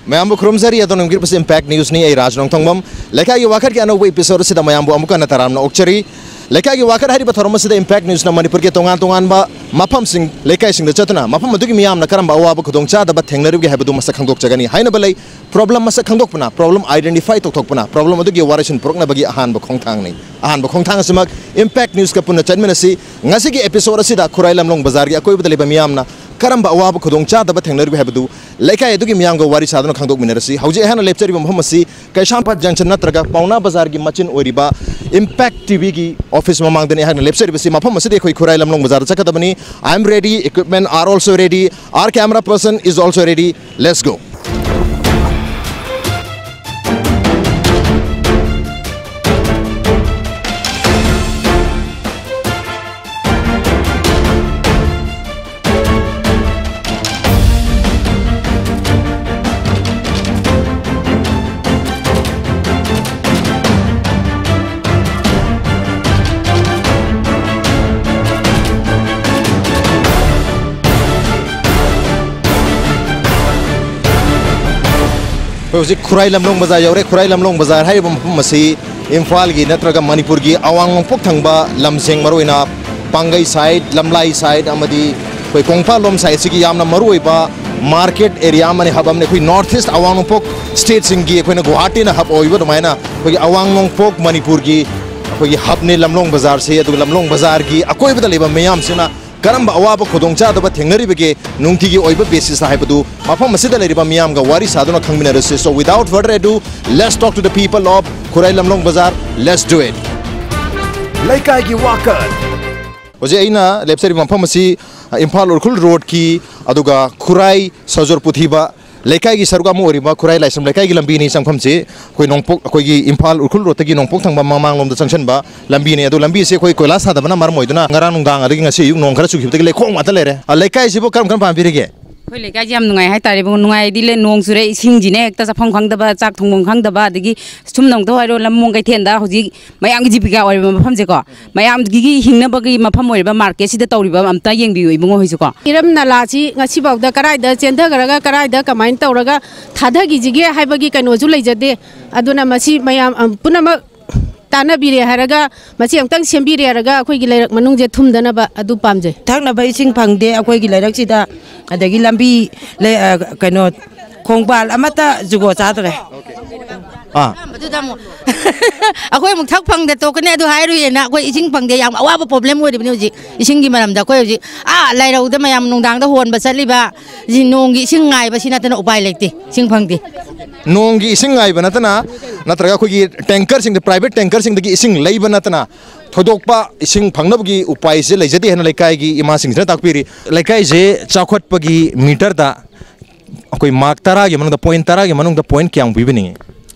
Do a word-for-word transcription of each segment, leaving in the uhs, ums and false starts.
ꯃꯌꯥꯝꯕꯨ ꯈꯨꯔꯨꯝꯖꯔꯤ꯫ ꯑꯗꯣꯝꯅ ꯌꯦꯡꯕꯤꯔꯤꯕꯁꯤ Impact Newsꯅꯤ꯫ ꯑꯩ ꯔꯥꯖ ꯅꯣꯡꯊꯣꯡꯕꯝ꯫ ꯂꯩꯀꯥꯏꯒꯤ ꯋꯥꯀꯠꯀꯤ ꯑꯅꯧꯕ episode ꯑꯁꯤꯗ ꯃꯌꯥꯝꯕꯨ ꯑꯃꯨꯛ ꯍꯟꯅ ꯇꯔꯥꯝꯅ ꯑꯣꯛꯆꯔꯤ꯫ ꯂꯩꯀꯥꯏꯒꯤ ꯋꯥꯀꯠ ꯍꯥꯏꯔꯤꯕ ꯊꯧꯔꯝ ꯑꯁꯤꯗ Impact Newsꯅ ꯃꯅꯤꯄꯨꯔꯒꯤ ꯇꯣꯉꯥꯟ ꯇꯣꯉꯥꯟꯕ ꯃꯐꯝꯁꯤꯡ, ꯂꯩꯀꯥꯏꯁꯤꯡꯗ ꯆꯠꯇꯨꯅ ꯃꯐꯝ ꯑꯗꯨꯒꯤ ꯃꯤꯌꯥꯝꯅ ꯀꯔꯝꯕ ꯑꯋꯥꯕ ꯈꯨꯗꯣꯡꯆꯥꯗꯕ ꯊꯦꯡꯅꯔꯤꯕꯒꯦ ꯍꯥꯏꯕꯗꯨ ꯃꯁꯛ ꯈꯪꯗꯣꯛꯆꯒꯅꯤ꯫ ꯍꯥꯏꯅꯕ ꯂꯩ, problem ꯃꯁꯛ ꯈꯪꯗꯣꯛꯄꯅ, problem identify ꯇꯧꯊꯣꯛꯄꯅ, problem ꯑꯗꯨꯒꯤ ꯋꯥꯔꯣꯏꯁꯤꯟ ꯄꯨꯔꯛꯅꯕꯒꯤ ꯑꯍꯥꯟꯕ ꯈꯣꯡꯊꯥꯡꯅꯤ꯫ ꯑꯍꯥꯟꯕ ꯈꯣꯡꯊꯥꯡ ꯑꯁꯤꯃꯛ Impact Newsꯀ ꯄꯨꯟꯅ ꯆꯠꯃꯤꯟꯅꯁꯤ꯫ ꯉꯁꯤꯒꯤ episode ꯑꯁꯤꯗ ꯈꯨꯔꯥꯏ ꯂꯝꯂꯣꯡ ꯕꯖꯥꯔꯒꯤ ꯑꯀꯣꯏꯕꯗ ꯂꯩꯕ ꯃꯤꯌꯥꯝꯅ ꯀꯔꯝꯕ ꯑꯋꯥꯕ ꯈꯨꯗꯣꯡꯆꯥꯗꯕ ꯊꯦꯡꯅꯔꯤꯕꯒꯦ ꯍꯥꯏꯕꯗꯨ ꯂꯩꯀꯥꯏ ꯑꯗꯨꯒꯤ ꯃꯤꯌꯥꯝꯒ ꯋꯥꯔꯤ ꯁꯥꯗꯨꯅ ꯈꯪꯗꯣꯛꯃꯤꯟꯅꯔꯁꯤ꯫ ꯍꯧꯖꯤꯛ ꯑꯩꯍꯥꯛꯅ ꯂꯦꯞꯆꯔꯤꯕ ꯃꯐꯝ ꯑꯁꯤ ꯀꯩꯁꯥꯝꯄꯥꯠ junction ꯅꯠꯇ꯭ꯔꯒ ꯄꯥꯎꯅꯥ ꯕꯖꯥꯔꯒꯤ ꯃꯆꯤꯟ ꯑꯣꯏꯔꯤꯕ Impact TVꯒꯤ office ꯃꯃꯥꯡꯗꯅꯤ ꯑꯩꯍꯥꯛꯅ ꯂꯦꯞꯆꯔꯤꯕꯁꯤ꯫ ꯃꯐꯝ ꯑꯁꯤꯗꯤ ꯑꯩꯈꯣꯏ ꯈꯨꯔꯥꯏ ꯂꯝꯂꯣꯡ ꯕꯖꯥꯔꯗ ꯆꯠꯀꯗꯕꯅꯤ꯫ I am ready, equipment are also ready, our camera person is also ready. Let's go. ꯑꯩꯈꯣꯏ ꯍꯧꯖꯤꯛ ꯈꯨꯔꯥꯏ ꯂꯝꯂꯣꯡ ꯕꯖꯥꯔ ꯌꯧꯔꯦ꯫ ꯈꯨꯔꯥꯏ ꯂꯝꯂꯣꯡ ꯕꯖꯥꯔ ꯍꯥꯏꯔꯤꯕ ꯃꯐꯝ ꯑꯁꯤ ꯏꯝꯐꯥꯜꯒꯤ ꯅꯠꯇ꯭ꯔꯒ ꯃꯅꯤꯄꯨꯔꯒꯤ ꯑꯋꯥꯡ ꯅꯣꯡꯄꯣꯛ ꯊꯪꯕ ꯂꯝꯁꯤꯡ, ꯃꯔꯨꯑꯣꯏꯅ ꯄꯥꯡꯒꯩ side, ꯂꯝꯂꯥꯏ side ꯑꯃꯗꯤ ꯑꯩꯈꯣꯏ ꯀꯣꯡꯄꯥꯜꯂꯣꯝ side ꯑꯁꯤꯒꯤ ꯌꯥꯝꯅ ꯃꯔꯨꯑꯣꯏꯕ market area ꯑꯃꯅꯤ, hub ꯑꯃꯅꯤ꯫ ꯑꯩꯈꯣꯏ North East, ꯑꯋꯥꯡ ꯅꯣꯡꯄꯣꯛ stateꯁꯤꯡꯒꯤ ꯑꯩꯈꯣꯏꯅ ꯒꯨꯋꯥꯍꯥꯇꯤꯅ hub ꯑꯣꯏꯕ ꯑꯗꯨꯃꯥꯏꯅ ꯑꯩꯈꯣꯏꯒꯤ ꯑꯋꯥꯡ ꯅꯣꯡꯄꯣꯛ ꯃꯅꯤꯄꯨꯔꯒꯤ ꯑꯩꯈꯣꯏꯒꯤ hubꯅꯤ ꯂꯝꯂꯣꯡ ꯕꯖꯥꯔꯁꯤ꯫ ꯑꯗꯨꯒ ꯂꯝꯂꯣꯡ ꯕꯖꯥꯔꯒꯤ ꯑꯀꯣꯏꯕꯗ ꯂꯩꯕ ꯃꯤꯌꯥꯝꯁꯤꯅ ꯀꯔꯝꯕ ꯑꯋꯥꯕ ꯈꯨꯗꯣꯡꯆꯥꯗꯕ ꯊꯦꯡꯅꯔꯤꯕꯒꯦ ꯅꯨꯡꯇꯤꯒꯤ ꯑꯣꯏꯕ basisꯇ ꯍꯥꯏꯕꯗꯨ ꯃꯐꯝ ꯑꯁꯤꯗ ꯂꯩꯔꯤꯕ ꯃꯤꯌꯥꯝꯒ ꯋꯥꯔꯤ ꯁꯥꯗꯨꯅ ꯈꯪꯃꯤꯟꯅꯔꯁꯤ꯫ So without further ado, let's talk to the people of Khurailamlong Bazar. Let's do it. ꯂꯩꯀꯥꯏꯒꯤ ꯋꯥꯀꯠ꯫ ꯍꯧꯖꯤꯛ ꯑꯩꯅ ꯂꯦꯞꯆꯔꯤꯕ ꯃꯐꯝ ꯑꯁꯤ, ꯑ, ꯏꯝꯐꯥꯜ ꯎꯈ꯭ꯔꯨꯜ roadꯀꯤ, ꯑꯗꯨꯒ ꯈꯨꯔꯥꯏ ꯁꯖꯣꯔ ꯄꯨꯊꯤꯕ ꯂꯩꯀꯥꯏꯒꯤ ꯁꯔꯨꯛ ꯑꯃ ꯑꯣꯏꯔꯤꯕ ꯈꯨꯔꯥꯏ ꯂꯥꯏꯁ꯭ꯔꯝ ꯂꯩꯀꯥꯏꯒꯤ ꯂꯝꯕꯤꯅꯤ꯫ ꯆꯪꯐꯝꯁꯤ ꯑꯩꯈꯣꯏ ꯅꯣꯡꯄꯣꯛ, ꯑꯩꯈꯣꯏꯒꯤ ꯏꯝꯐꯥꯜ ꯎꯈ꯭ꯔꯨꯜ roadꯇꯒꯤ ꯅꯣꯡꯄꯣꯛ ꯊꯪꯕ ꯃꯃꯥꯡꯂꯣꯝꯗ ꯆꯪꯁꯤꯟꯕ ꯂꯝꯕꯤꯅꯤ꯫ ꯑꯗꯣ ꯂꯝꯕꯤꯁꯦ ꯑꯩꯈꯣꯏ ꯀꯣꯏꯂꯥꯁ ꯊꯥꯗꯕꯅ ꯃꯔꯝ ꯑꯣꯏꯗꯨꯅ ꯉꯔꯥꯡ ꯅꯨꯡꯗꯥꯡ ꯑꯗꯒꯤ ꯉꯁꯤ ꯑꯌꯨꯛ ꯅꯣꯡ ꯈꯔ ꯆꯨꯈꯤꯕꯗꯒꯤ ꯂꯩꯈꯣꯝ ꯉꯥꯛꯇ ꯂꯩꯔꯦ꯫ ꯑ, ꯂꯩꯀꯥꯏꯁꯤꯕꯨ ꯀꯔꯝ ꯀꯔꯝ ꯄꯥꯟꯕꯤꯔꯤꯒꯦ? ꯑꯩꯈꯣꯏ ꯂꯩꯀꯥꯏꯁꯦ ꯌꯥꯝ ꯅꯨꯡꯉꯥꯏ ꯍꯥꯏꯇꯥꯔꯦ ꯏꯕꯨꯡꯉꯣ꯫ ꯅꯨꯡꯉꯥꯏꯗꯤ ꯂꯩ, ꯅꯣꯡ ꯆꯨꯔꯦ, ꯏꯁꯤꯡꯁꯤꯅ ꯍꯦꯛꯇ ꯆꯠꯐꯝ ꯈꯪꯗꯕ, ꯆꯥꯛ ꯊꯣꯡꯐꯝ ꯈꯪꯗꯕ, ꯑꯗꯒꯤ ꯁꯨꯝ ꯅꯣꯡꯇ ꯍꯥꯏꯔꯣ, ꯂꯝꯃꯣꯡ ꯀꯩꯊꯦꯜꯗ ꯍꯧꯖꯤꯛ ꯃꯌꯥꯝꯒꯤ ꯖꯤꯕꯤꯀꯥ ꯑꯣꯏꯔꯤꯕ ꯃꯐꯝꯁꯦꯀꯣ, ꯃꯌꯥꯝꯒꯤ ꯍꯤꯡꯅꯕꯒꯤ ꯃꯐꯝ ꯑꯣꯏꯔꯤꯕ ꯃꯥꯔꯀꯦꯠꯁꯤꯗ ꯇꯧꯔꯤꯕ ꯑꯝꯇ ꯌꯦꯡꯕꯤꯌꯨ ꯏꯕꯨꯡꯉꯣ ꯍꯣꯏꯁꯨꯀꯣ꯫ ꯏꯔꯝ ꯅꯂꯥꯁꯤ ꯉꯁꯤꯐꯥꯎꯗ ꯀꯗꯥꯏꯗ ꯆꯦꯟꯊꯈ꯭ꯔꯒ ꯀꯗꯥꯏꯗ ꯀꯃꯥꯏꯅ ꯇꯧꯔꯒ ꯊꯥꯗꯈꯤꯁꯤꯒꯦ ꯍꯥꯏꯕꯒꯤ ꯀꯩꯅꯣꯁꯨ ꯂꯩꯖꯗꯦ꯫ ꯑꯗꯨꯅ ꯃꯁꯤ ꯃꯌꯥꯝ, ꯑ, ꯄꯨꯝꯅꯃꯛ ꯇꯥꯟꯅꯕꯤꯔꯦ ꯍꯥꯏꯔꯒ, ꯃꯁꯤ ꯑꯃꯨꯛꯇꯪ ꯁꯦꯝꯕꯤꯔꯦ ꯍꯥꯏꯔꯒ ꯑꯩꯈꯣꯏꯒꯤ ꯂꯩꯔꯛ ꯃꯅꯨꯡꯁꯦ ꯊꯨꯝꯗꯅꯕ ꯑꯗꯨ ꯄꯥꯝꯖꯩ꯫ ꯊꯛꯅꯕ ꯏꯁꯤꯡ ꯐꯪꯗꯦ ꯑꯩꯈꯣꯏꯒꯤ ꯂꯩꯔꯛꯁꯤꯗ, ꯑꯗꯒꯤ ꯂꯝꯕꯤ ꯂꯩ-, ꯑ, ꯀꯩꯅꯣ, ꯈꯣꯡꯕꯥꯜ ꯑꯃꯠꯇ ꯖꯨꯒꯣꯠ ꯆꯥꯗ꯭ꯔꯦ꯫ ꯑꯥ꯫ ꯑꯗꯨꯗ ꯑꯃꯨꯛ ꯑꯩꯈꯣꯏ ꯑꯃꯨꯛ ꯊꯛ ꯐꯪꯗ ꯇꯣꯛꯀꯅꯤ ꯑꯗꯨ ꯍꯥꯏꯔꯨꯏꯌꯦꯅ꯫ ꯑꯩꯈꯣꯏ ꯏꯁꯤꯡ ꯐꯪꯗꯦ, ꯌꯥꯝ ꯑꯋꯥꯕ ꯄ꯭ꯔꯣꯕ꯭ꯂꯦꯝ ꯑꯣꯏꯔꯤꯕꯅꯤ ꯍꯧꯖꯤꯛ ꯏꯁꯤꯡꯒꯤ ꯃꯔꯝꯗ꯫ ꯑꯩꯈꯣꯏ ꯍꯧꯖꯤꯛ ꯑꯥ ꯂꯥꯏꯔꯧꯗ ꯃꯌꯥꯝ ꯅꯨꯡꯗꯥꯡꯗ ꯍꯣꯟꯕ ꯆꯠꯂꯤꯕ, ꯁꯤ ꯅꯣꯡꯒꯤ ꯏꯁꯤꯡ ꯉꯥꯏꯕ ꯁꯤ ꯅꯠꯇꯅ ꯎꯄꯥꯏ ꯂꯩꯇꯦ, ꯏꯁꯤꯡ ꯐꯪꯗꯦ꯫ ꯅꯣꯡꯒꯤ ꯏꯁꯤꯡ ꯉꯥꯏꯕ ꯅꯠꯇꯅ, ꯅꯠꯇ꯭ꯔꯒ ꯑꯩꯈꯣꯏꯒꯤ ꯇꯦꯡꯀꯔꯁꯤꯡꯗ, ꯄ꯭ꯔꯥꯏꯚꯦꯠ ꯇꯦꯡꯀꯔꯁꯤꯡꯗꯒꯤ ꯏꯁꯤꯡ ꯂꯩꯕ ꯅꯠꯇꯅ ꯊꯣꯏꯗꯣꯛꯄ ꯏꯁꯤꯡ ꯐꯪꯅꯕꯒꯤ ꯎꯄꯥꯏꯁꯦ ꯂꯩꯖꯗꯦ ꯍꯥꯏꯅ ꯂꯩꯀꯥꯏꯒꯤ ꯏꯃꯥꯁꯤꯡꯁꯤꯅ ꯇꯥꯛꯄꯤꯔꯤ꯫ ꯂꯩꯀꯥꯏꯁꯦ ꯆꯥꯎꯈꯠꯄꯒꯤ ꯃꯤꯇꯔꯗ ꯑꯩꯈꯣꯏ ꯃꯥꯔꯛ ꯇꯔꯥꯒꯤ ꯃꯅꯨꯡꯗ, ꯄꯣꯏꯟ ꯇꯔꯥꯒꯤ ꯃꯅꯨꯡꯗ ꯄꯣꯏꯟ ꯀꯌꯥꯃꯨꯛ ꯄꯤꯕꯤꯅꯤꯡꯉꯤ?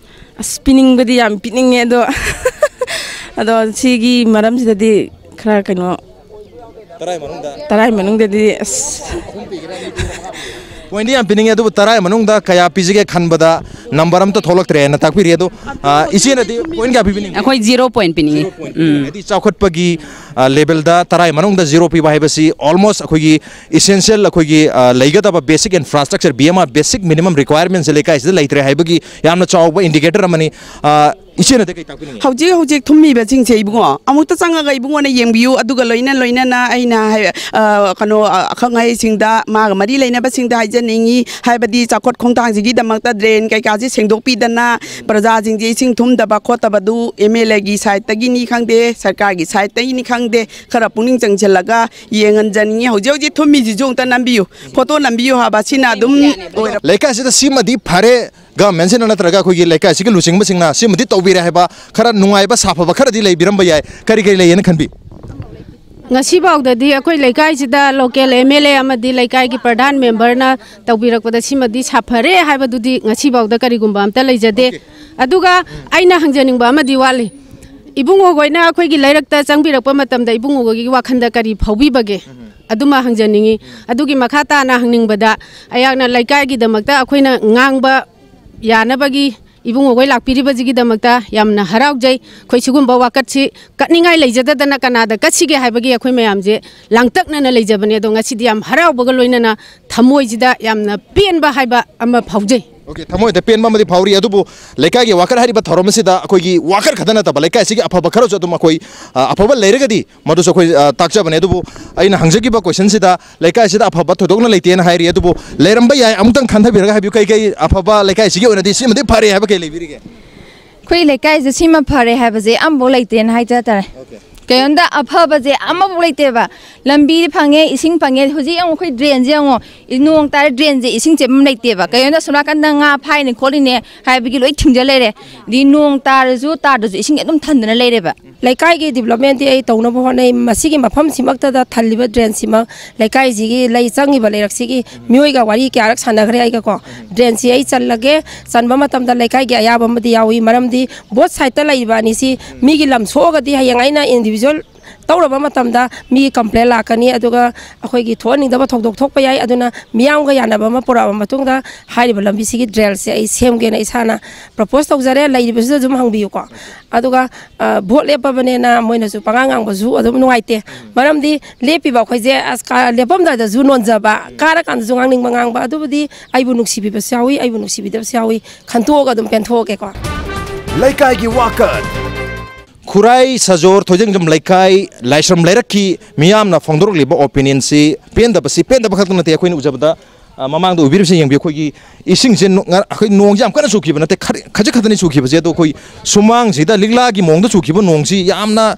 ꯑꯁ, ꯄꯤꯅꯤꯡꯕꯗꯤ ꯌꯥꯝ ꯄꯤꯅꯤꯡꯉꯦ, ꯑꯗꯣ ꯑꯗꯣ ꯁꯤꯒꯤ ꯃꯔꯝꯁꯤꯗꯗꯤ ꯈꯔ ꯀꯩꯅꯣ, ꯇꯔꯥꯒꯤ ꯃꯅꯨꯡꯗ? ꯇꯔꯥꯒꯤ ꯃꯅꯨꯡꯗꯗꯤ ꯑꯁ꯫ ꯄꯣꯏꯟꯗꯤ ꯌꯥꯝ ꯄꯤꯅꯤꯡꯉꯦ, ꯑꯗꯨꯕꯨ ꯇꯔꯥꯒꯤ ꯃꯅꯨꯡꯗ ꯀꯌꯥ ꯄꯤꯁꯤꯒꯦ ꯈꯟꯕꯗ ꯅꯝꯕꯔ ꯑꯝꯇ ꯊꯣꯛꯂꯛꯇ꯭ꯔꯦꯅ ꯇꯥꯛꯄꯤꯔꯤ꯫ ꯑꯗꯣ, ꯑ, ꯏꯆꯦꯅꯗꯤ ꯄꯣꯏꯟ ꯀꯌꯥ ꯄꯤꯕꯤꯅꯤꯡꯉꯤ? ꯑꯩꯈꯣꯏ ꯖꯤꯔꯣ ꯄꯣꯏꯟ ꯄꯤꯅꯤꯡꯉꯤ꯫ ꯎꯝ꯫ ꯍꯥꯏꯗꯤ ꯆꯥꯎꯈꯠꯄꯒꯤ, ꯑ, ꯂꯦꯕꯦꯜꯗ ꯇꯔꯥꯒꯤ ꯃꯅꯨꯡꯗ ꯖꯤꯔꯣ ꯄꯤꯕ ꯍꯥꯏꯕꯁꯤ almost ꯑꯩꯈꯣꯏꯒꯤ essential, ꯑꯩꯈꯣꯏꯒꯤ, ꯑ, ꯂꯩꯒꯗꯕ basic infrastructure, B M R, basic minimum requirementsꯁꯦ ꯂꯩꯀꯥꯏꯁꯤꯗ ꯂꯩꯇ꯭ꯔꯦ ꯍꯥꯏꯕꯒꯤ ꯌꯥꯝꯅ ꯆꯥꯎꯕ indicator ꯑꯃꯅꯤ꯫ ꯑ, ꯏꯆꯦꯅꯗꯤ ꯀꯩ ꯇꯥꯛꯄꯤꯅꯤꯡꯉꯤ? ꯍꯧꯖꯤꯛ ꯍꯧꯖꯤꯛ ꯊꯨꯝꯃꯤꯕꯁꯤꯡꯁꯦ ꯏꯕꯨꯡꯉꯣ, ꯑꯃꯨꯛꯇ ꯆꯪꯉꯒ ꯏꯕꯨꯡꯉꯣꯅ ꯌꯦꯡꯕꯤꯌꯨ, ꯑꯗꯨꯒ ꯂꯣꯏꯅ ꯂꯣꯏꯅꯅ ꯑꯩꯅ ꯍꯥꯏ-, ꯑ, ꯀꯩꯅꯣ, ꯑ, ꯑꯈꯪ ꯑꯍꯩꯁꯤꯡꯗ, ꯃꯥꯒ ꯃꯔꯤ ꯂꯩꯅꯕꯁꯤꯡꯗ ꯍꯥꯏꯖꯅꯤꯡꯉꯤ, ꯍꯥꯏꯕꯗꯤ ꯆꯥꯎꯈꯠ ꯈꯣꯡꯊꯥꯡꯁꯤꯒꯤꯗꯃꯛꯇ drain ꯀꯩꯀꯥꯁꯤ ꯁꯦꯡꯗꯣꯛꯄꯤꯗꯅ, ꯄ꯭ꯔꯖꯥꯁꯤꯡꯁꯦ ꯏꯁꯤꯡ ꯊꯨꯝꯗꯕ ꯈꯣꯠꯇꯕꯗꯨ M L Aꯒꯤ sideꯇꯒꯤꯅꯤ ꯈꯪꯗꯦ, ꯁꯔꯀꯥꯔꯒꯤ sideꯇꯒꯤꯅꯤ ꯈꯪꯗꯦ, ꯈꯔ ꯄꯨꯛꯅꯤꯡ ꯆꯪꯁꯤꯜꯂꯒ ꯌꯦꯡꯍꯟꯖꯅꯤꯡꯉꯤ꯫ ꯍꯧꯖꯤꯛ ꯍꯧꯖꯤꯛ ꯊꯨꯝꯃꯤꯁꯤꯁꯨ ꯑꯃꯨꯛꯇ ꯅꯝꯕꯤꯌꯨ, ꯐꯣꯇꯣ ꯅꯝꯕꯤꯌꯨ ꯍꯥꯏꯕ, ꯁꯤꯅ ꯑꯗꯨꯝ ꯑꯣꯏꯔ- ꯂꯩꯀꯥꯏꯁꯤꯗ ꯁꯤꯃꯗꯤ ꯐꯔꯦ, ꯒꯚꯔꯟꯃꯦꯟꯁꯤꯅ ꯅꯠꯇ꯭ꯔꯒ ꯑꯩꯈꯣꯏꯒꯤ ꯂꯩꯀꯥꯏꯁꯤꯒꯤ ꯂꯨꯆꯤꯡꯕꯁꯤꯡꯅ ꯁꯤꯃꯗꯤ ꯇꯧꯕꯤꯔꯦ ꯍꯥꯏꯕ ꯈꯔ ꯅꯨꯡꯉꯥꯏꯕ, ꯁꯥꯐꯕ ꯈꯔꯗꯤ ꯂꯩꯕꯤꯔꯝꯕ ꯌꯥꯏ꯫ ꯀꯔꯤ ꯀꯔꯤ ꯂꯩꯌꯦꯅ ꯈꯟꯕꯤ? ꯉꯁꯤꯐꯥꯎꯗꯗꯤ ꯑꯩꯈꯣꯏ ꯂꯩꯀꯥꯏꯁꯤꯗ local M L A ꯑꯃꯗꯤ ꯂꯩꯀꯥꯏꯒꯤ ꯄ꯭ꯔꯙꯥꯟ ꯃꯦꯝꯕꯔꯅ ꯇꯧꯕꯤꯔꯛꯄꯗ ꯁꯤꯃꯗꯤ ꯁꯥꯐꯔꯦ ꯍꯥꯏꯕꯗꯨꯗꯤ ꯉꯁꯤꯐꯥꯎꯗ ꯀꯔꯤꯒꯨꯝꯕ ꯑꯝꯇ ꯂꯩꯖꯗꯦ꯫ ꯑꯗꯨꯒ ꯑꯩꯅ ꯍꯪꯖꯅꯤꯡꯕ ꯑꯃꯗꯤ ꯋꯥꯠꯂꯤ꯫ ꯏꯕꯨꯡꯉꯣꯈꯣꯏꯅ ꯑꯩꯈꯣꯏꯒꯤ ꯂꯩꯔꯛꯇ ꯆꯪꯕꯤꯔꯛꯄ ꯃꯇꯝꯗ ꯏꯕꯨꯡꯉꯣꯈꯣꯏꯒꯤ ꯋꯥꯈꯜꯗ ꯀꯔꯤ ꯐꯥꯎꯕꯤꯕꯒꯦ? ꯑꯗꯨꯃ ꯍꯪꯖꯅꯤꯡꯉꯤ꯫ ꯑꯗꯨꯒꯤ ꯃꯈꯥ ꯇꯥꯅ ꯍꯪꯅꯤꯡꯕꯗ, ꯑꯩꯍꯥꯛꯅ ꯂꯩꯀꯥꯏꯒꯤꯗꯃꯛꯇ ꯑꯩꯈꯣꯏꯅ ꯉꯥꯡꯕ ꯌꯥꯅꯕꯒꯤ ꯏꯕꯨꯡꯉꯣꯈꯣꯏ ꯂꯥꯛꯄꯤꯔꯤꯕꯁꯤꯒꯤꯗꯃꯛꯇ ꯌꯥꯝꯅ ꯍꯔꯥꯎꯖꯩ꯫ ꯑꯩꯈꯣꯏ ꯁꯤꯒꯨꯝꯕ ꯋꯥꯀꯠꯁꯤ ꯀꯠꯅꯤꯡꯉꯥꯏ ꯂꯩꯖꯗꯗꯅ ꯀꯅꯥꯗ ꯀꯠꯁꯤꯒꯦ ꯍꯥꯏꯕꯒꯤ ꯑꯩꯈꯣꯏ ꯃꯌꯥꯝꯁꯦ ꯂꯥꯡꯇꯛꯅꯅ ꯂꯩꯖꯕꯅꯦ꯫ ꯑꯗꯣ ꯉꯁꯤꯗꯤ ꯌꯥꯝ ꯍꯔꯥꯎꯕꯒ ꯂꯣꯏꯅꯅ ꯊꯃꯣꯏꯁꯤꯗ ꯌꯥꯝꯅ ꯄꯦꯟꯕ ꯍꯥꯏꯕ ꯑꯃ ꯐꯥꯎꯖꯩ꯫ ꯑꯣꯀꯦ, ꯊꯃꯣꯏꯗ ꯄꯦꯟꯕ ꯑꯃꯗꯤ ꯐꯥꯎꯔꯤ꯫ ꯑꯗꯨꯕꯨ ꯂꯩꯀꯥꯏꯒꯤ ꯋꯥꯀꯠ ꯍꯥꯏꯔꯤꯕ ꯊꯧꯔꯝ ꯑꯁꯤꯗ ꯑꯩꯈꯣꯏꯒꯤ ꯋꯥꯀꯠ ꯈꯛꯇ ꯅꯠꯇꯕ, ꯂꯩꯀꯥꯏ ꯑꯁꯤꯒꯤ ꯑꯐꯕ ꯈꯔꯁꯨ ꯑꯗꯨꯝ ꯑꯩꯈꯣꯏ, ꯑ, ꯑꯐꯕ ꯂꯩꯔꯒꯗꯤ ꯃꯗꯨꯁꯨ ꯑꯩꯈꯣꯏ, ꯑ, ꯇꯥꯛꯆꯕꯅꯦ꯫ ꯑꯗꯨꯕꯨ ꯑꯩꯅ ꯍꯪꯖꯈꯤꯕ ꯀꯣꯏꯁꯟꯁꯤꯗ ꯂꯩꯀꯥꯏꯁꯤꯗ ꯑꯐꯕ ꯊꯣꯏꯗꯣꯛꯅ ꯂꯩꯇꯦꯅ ꯍꯥꯏꯔꯤ꯫ ꯑꯗꯨꯕꯨ ꯂꯩꯔꯝꯕ ꯌꯥꯏ, ꯑꯃꯨꯛꯇꯪ ꯈꯟꯊꯕꯤꯔꯒ ꯍꯥꯏꯕꯤꯌꯨ, ꯀꯩ ꯀꯩ ꯑꯐꯕ ꯂꯩꯀꯥꯏꯁꯤꯒꯤ ꯑꯣꯏꯅꯗꯤ ꯁꯤꯃꯗꯤ ꯐꯔꯦ ꯍꯥꯏꯕ ꯀꯩ ꯂꯩꯕꯤꯔꯤꯒꯦ? ꯑꯩꯈꯣꯏ ꯂꯩꯀꯥꯏꯁꯦ ꯁꯤꯃ ꯐꯔꯦ ꯍꯥꯏꯕꯁꯦ ꯑꯃꯐꯥꯎ ꯂꯩꯇꯦꯅ ꯍꯥꯏꯖ ꯇꯥꯔꯦ꯫ ꯑꯣꯀꯦ꯫ ꯀꯩꯅꯣꯝꯇ ꯑꯐꯕꯁꯦ ꯑꯃꯐꯥꯎ ꯂꯩꯇꯦꯕ꯫ ꯂꯝꯕꯤꯗꯤ ꯐꯪꯉꯦ, ꯏꯁꯤꯡ ꯐꯪꯉꯦ꯫ ꯍꯧꯖꯤꯛ ꯌꯦꯡꯉꯣ, ꯑꯩꯈꯣꯏ ꯗ꯭ꯔꯦꯟꯁꯦ ꯌꯦꯡꯉꯣ, ꯅꯣꯡ ꯇꯥꯔꯦ, ꯗ꯭ꯔꯦꯟꯁꯦ ꯏꯁꯤꯡ ꯆꯦꯟꯐꯝ ꯂꯩꯇꯦꯕ꯫ ꯀꯩꯅꯣꯝꯇ ꯁꯣꯝ ꯅꯥꯀꯟꯗ ꯉꯥ ꯐꯥꯏꯅꯦ ꯈꯣꯠꯂꯤꯅꯦ ꯍꯥꯏꯕꯒꯤ ꯂꯣꯏ ꯊꯤꯡꯖ ꯂꯩꯔꯦ꯫ ꯑꯗꯩ ꯅꯣꯡ ꯇꯥꯔꯁꯨ ꯇꯥꯗ꯭ꯔꯁꯨ ꯏꯁꯤꯡ ꯑꯗꯨꯝ ꯊꯟꯗꯅ ꯂꯩꯔꯦꯕ꯫ ꯂꯩꯀꯥꯏꯒꯤ ꯗꯤꯕ꯭ꯂꯞꯃꯦꯟꯗꯤ ꯑꯩ ꯇꯧꯅꯕ ꯍꯣꯠꯅꯩ꯫ ꯃꯁꯤꯒꯤ ꯃꯐꯝꯁꯤꯃꯛꯇꯗ ꯊꯜꯂꯤꯕ ꯗ꯭ꯔꯦꯟꯁꯤꯃꯛ, ꯂꯩꯀꯥꯏꯁꯤꯒꯤ ꯂꯩ ꯆꯪꯉꯤꯕ ꯂꯩꯔꯛꯁꯤꯒꯤ ꯃꯤꯑꯣꯏꯒ ꯋꯥꯔꯤ ꯀꯌꯥꯔꯛ ꯁꯥꯟꯅꯈ꯭ꯔꯦ ꯑꯩꯒꯀꯣ꯫ ꯗ꯭ꯔꯦꯟꯁꯤ ꯑꯩ ꯆꯜꯂꯒꯦ, ꯆꯟꯕ ꯃꯇꯝꯗ ꯂꯩꯀꯥꯏꯒꯤ ꯑꯌꯥꯕ ꯑꯃꯗꯤ ꯌꯥꯎꯏ꯫ ꯃꯔꯝꯗꯤ ꯕꯣꯠ ꯁꯥꯏꯠꯇ ꯂꯩꯔꯤꯕ ꯑꯅꯤꯁꯤ ꯃꯤꯒꯤ ꯂꯝ ꯁꯣꯛꯑꯒꯗꯤ ꯍꯌꯦꯡ ꯑꯩꯅ ꯏꯟꯗꯤꯕꯤꯖꯨꯋꯦꯜ ꯇꯧꯔꯕ ꯃꯇꯝꯗ ꯃꯤꯒꯤ ꯀꯝꯄ꯭ꯂꯦꯟ ꯂꯥꯛꯀꯅꯤ, ꯑꯗꯨꯒ ꯑꯩꯈꯣꯏꯒꯤ ꯊꯣꯛꯍꯟꯅꯤꯡꯗꯕ ꯊꯧꯗꯣꯛ ꯊꯣꯛꯄ ꯌꯥꯏ꯫ ꯑꯗꯨꯅ ꯃꯤꯌꯥꯝꯒ ꯌꯥꯅꯕ ꯑꯃ ꯄꯨꯔꯛꯑꯕ ꯃꯇꯨꯡꯗ ꯍꯥꯏꯔꯤꯕ ꯂꯝꯕꯤꯁꯤꯒꯤ ꯗ꯭ꯔꯦꯟꯁꯦ ꯑꯩ ꯁꯦꯝꯒꯦꯅ ꯏꯁꯥꯅ ꯄ꯭ꯔꯄꯣꯁ ꯇꯧꯖꯔꯦ꯫ ꯂꯩꯔꯤꯕꯁꯤꯗ ꯑꯗꯨꯝ ꯍꯪꯕꯤꯌꯨꯀꯣ꯫ ꯑꯗꯨꯒ, ꯑ, ꯚꯣꯠ ꯂꯦꯞꯄꯕꯅꯦꯅ ꯃꯣꯏꯅꯁꯨ ꯄꯉꯥꯡ ꯉꯥꯡꯕꯁꯨ ꯑꯗꯨꯝ ꯅꯨꯡꯉꯥꯏꯇꯦ꯫ ꯃꯔꯝꯗꯤ ꯂꯦꯞꯄꯤꯕ ꯑꯩꯈꯣꯏꯁꯦ ꯑꯁ ꯀꯥ-, ꯂꯦꯞꯄꯝꯗꯥꯏꯗꯁꯨ ꯅꯣꯟꯖꯕ, ꯀꯥꯔꯀꯥꯟꯗꯁꯨ ꯉꯥꯡꯅꯤꯡꯕ ꯉꯥꯡꯕ, ꯑꯗꯨꯕꯨꯗꯤ ꯑꯩꯕꯨ ꯅꯨꯡꯁꯤꯕꯤꯕꯁꯨ ꯌꯥꯎꯏ, ꯑꯩꯕꯨ ꯅꯨꯡꯁꯤꯕꯤꯗꯕꯁꯨ ꯌꯥꯎꯏ꯫ ꯈꯟꯇꯣꯛꯑꯒ ꯑꯗꯨꯝ ꯄꯦꯟꯊꯣꯛꯑꯒꯦꯀꯣ꯫ ꯂꯩꯀꯥꯏꯒꯤ ꯋꯥꯀꯠ꯫ ꯈꯨꯔꯥꯏ ꯁꯖꯣꯔ ꯊꯣꯏꯖꯤꯡꯖꯝ ꯂꯩꯀꯥꯏ ꯂꯥꯏꯁ꯭ꯔꯝ ꯂꯩꯔꯛꯀꯤ ꯃꯤꯌꯥꯝꯅ ꯐꯣꯡꯗꯣꯔꯛꯂꯤꯕ ꯑꯣꯄꯤꯅꯤꯌꯟꯁꯤ ꯄꯦꯟꯗꯕꯁꯤ, ꯄꯦꯟꯗꯕ ꯈꯛꯇ ꯅꯠꯇꯦ, ꯑꯩꯈꯣꯏꯅ ꯎꯖꯕꯗ, ꯑ, ꯃꯃꯥꯡꯗ ꯎꯕꯤꯔꯤꯕꯁꯤ ꯌꯦꯡꯕꯤꯌꯨ, ꯑꯩꯈꯣꯏꯒꯤ ꯏꯁꯤꯡꯁꯦ ꯅꯣ-, ꯉ-, ꯑꯩꯈꯣꯏ ꯅꯣꯡꯁꯦ ꯌꯥꯝ ꯀꯟꯅ ꯆꯨꯈꯤꯕ ꯅꯠꯇꯦ, ꯈꯔ-, ꯈꯖꯤꯛ ꯈꯛꯇꯅꯤ ꯆꯨꯈꯤꯕꯁꯦ, ꯑꯗꯣ ꯑꯩꯈꯣꯏ ꯁꯨꯃꯥꯡꯁꯤꯗ ꯂꯤꯛꯂꯥꯒꯤ ꯃꯑꯣꯡꯗ ꯆꯨꯈꯤꯕ ꯅꯣꯡꯁꯤ, ꯌꯥꯝꯅ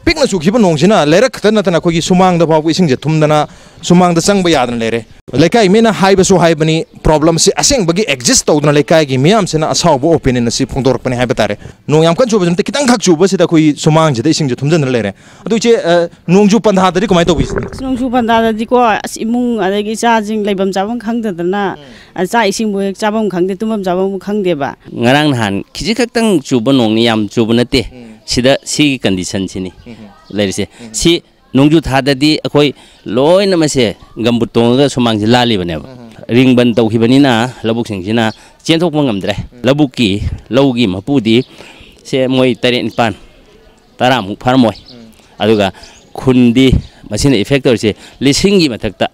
ꯄꯤꯛꯅ ꯆꯨꯈꯤꯕ ꯅꯣꯡꯁꯤꯅ ꯂꯩꯔꯛ ꯈꯛꯇ ꯅꯠꯇꯅ ꯑꯩꯈꯣꯏꯒꯤ ꯁꯨꯃꯥꯡꯗ ꯐꯥꯎꯕ ꯏꯁꯤꯡꯁꯦ ꯊꯨꯝꯗꯅ ꯁꯨꯃꯥꯡꯗ ꯆꯪꯕ ꯌꯥꯗꯅ ꯂꯩꯔꯦ꯫ ꯂꯩꯀꯥꯏ ꯃꯤꯅ ꯍꯥꯏꯕꯁꯨ ꯍꯥꯏꯕꯅꯤ, ꯄ꯭ꯔꯣꯕ꯭ꯂꯦꯝꯁꯤ ꯑꯁꯦꯡꯕꯒꯤ ꯑꯦꯛꯖꯤꯁ ꯇꯧꯗꯅ ꯂꯩꯀꯥꯏꯒꯤ ꯃꯤꯌꯥꯝꯁꯤꯅ ꯑꯁꯥꯎꯕ ꯑꯣꯄꯤꯅꯤꯌꯟ ꯑꯁꯤ ꯐꯣꯡꯗꯣꯔꯛꯄꯅꯤ ꯍꯥꯏꯕ ꯇꯥꯔꯦ꯫ ꯅꯣꯡ ꯌꯥꯝ ꯀꯟꯅ ꯆꯨꯕꯁꯨ ꯅꯠꯇꯦ, ꯈꯤꯇꯪꯈꯛ ꯆꯨꯕꯁꯤꯗ ꯑꯩꯈꯣꯏ ꯁꯨꯃꯥꯡꯁꯤꯗ ꯏꯁꯤꯡꯁꯦ ꯊꯨꯝꯖꯤꯟꯗꯨꯅ ꯂꯩꯔꯦ꯫ ꯑꯗꯨ ꯏꯆꯦ, ꯑ, ꯅꯣꯡꯖꯨ ꯄꯟꯊꯥꯗꯗꯤ ꯀꯃꯥꯏꯅ ꯇꯧꯕꯤ? ꯑꯁ, ꯅꯣꯡꯖꯨ ꯄꯟꯊꯥꯗꯗꯤꯀꯣ, ꯑꯁ, ꯏꯃꯨꯡ ꯑꯗꯒꯤ ꯏꯆꯥꯁꯤꯡ ꯂꯩꯐꯝ ꯆꯥꯐꯝ ꯈꯪꯗꯗꯅ, ꯑ, ꯆꯥꯛ ꯏꯁꯤꯡꯕꯨ ꯍꯦꯛ ꯆꯥꯐꯝ ꯈꯪꯗꯦ, ꯇꯨꯝꯐꯝ ꯆꯥꯐꯝ ꯈꯪꯗꯦꯕ꯫ ꯉꯔꯥꯡ ꯅꯍꯥꯟ ꯈꯤꯖꯤꯛ ꯈꯛꯇꯪ ꯆꯨꯕ ꯅꯣꯡꯅꯤ, ꯌꯥꯝ ꯆꯨꯕ ꯅꯠꯇꯦ꯫ ꯁꯤꯗ ꯁꯤꯒꯤ ꯀꯟꯗꯤꯁꯟꯁꯤꯅꯤ ꯂꯩꯔꯤꯁꯦ꯫ ꯁꯤ ꯅꯣꯡꯖꯨ ꯊꯥꯗꯗꯤ ꯑꯩꯈꯣꯏ ꯂꯣꯏꯅꯃꯛꯁꯦ ꯒꯝꯕꯨꯠ ꯇꯣꯡꯉꯒ ꯁꯨꯃꯥꯡꯁꯦ ꯂꯥꯜꯂꯤꯕꯅꯦꯕ꯫ ꯔꯤꯡ ꯕꯟ ꯇꯧꯈꯤꯕꯅꯤꯅ ꯂꯧꯕꯨꯛꯁꯤꯡꯁꯤꯅ ꯆꯦꯟꯊꯣꯛꯄ ꯉꯝꯗ꯭ꯔꯦ꯫ ꯂꯧꯕꯨꯛꯀꯤ, ꯂꯧꯒꯤ ꯃꯄꯨꯗꯤ ꯁꯦ ꯃꯣꯏ ꯇꯔꯦꯠ ꯅꯤꯄꯥꯟ, ꯇꯔꯥꯃꯨꯛ ꯐꯥꯔꯝꯃꯣꯏ꯫ ꯑꯗꯨꯒ ꯈꯨꯟꯗꯤ ꯃꯁꯤꯅ ꯏꯐꯦꯛ ꯇꯧꯔꯤꯁꯦ ꯂꯤꯁꯤꯡꯒꯤ ꯃꯊꯛꯇ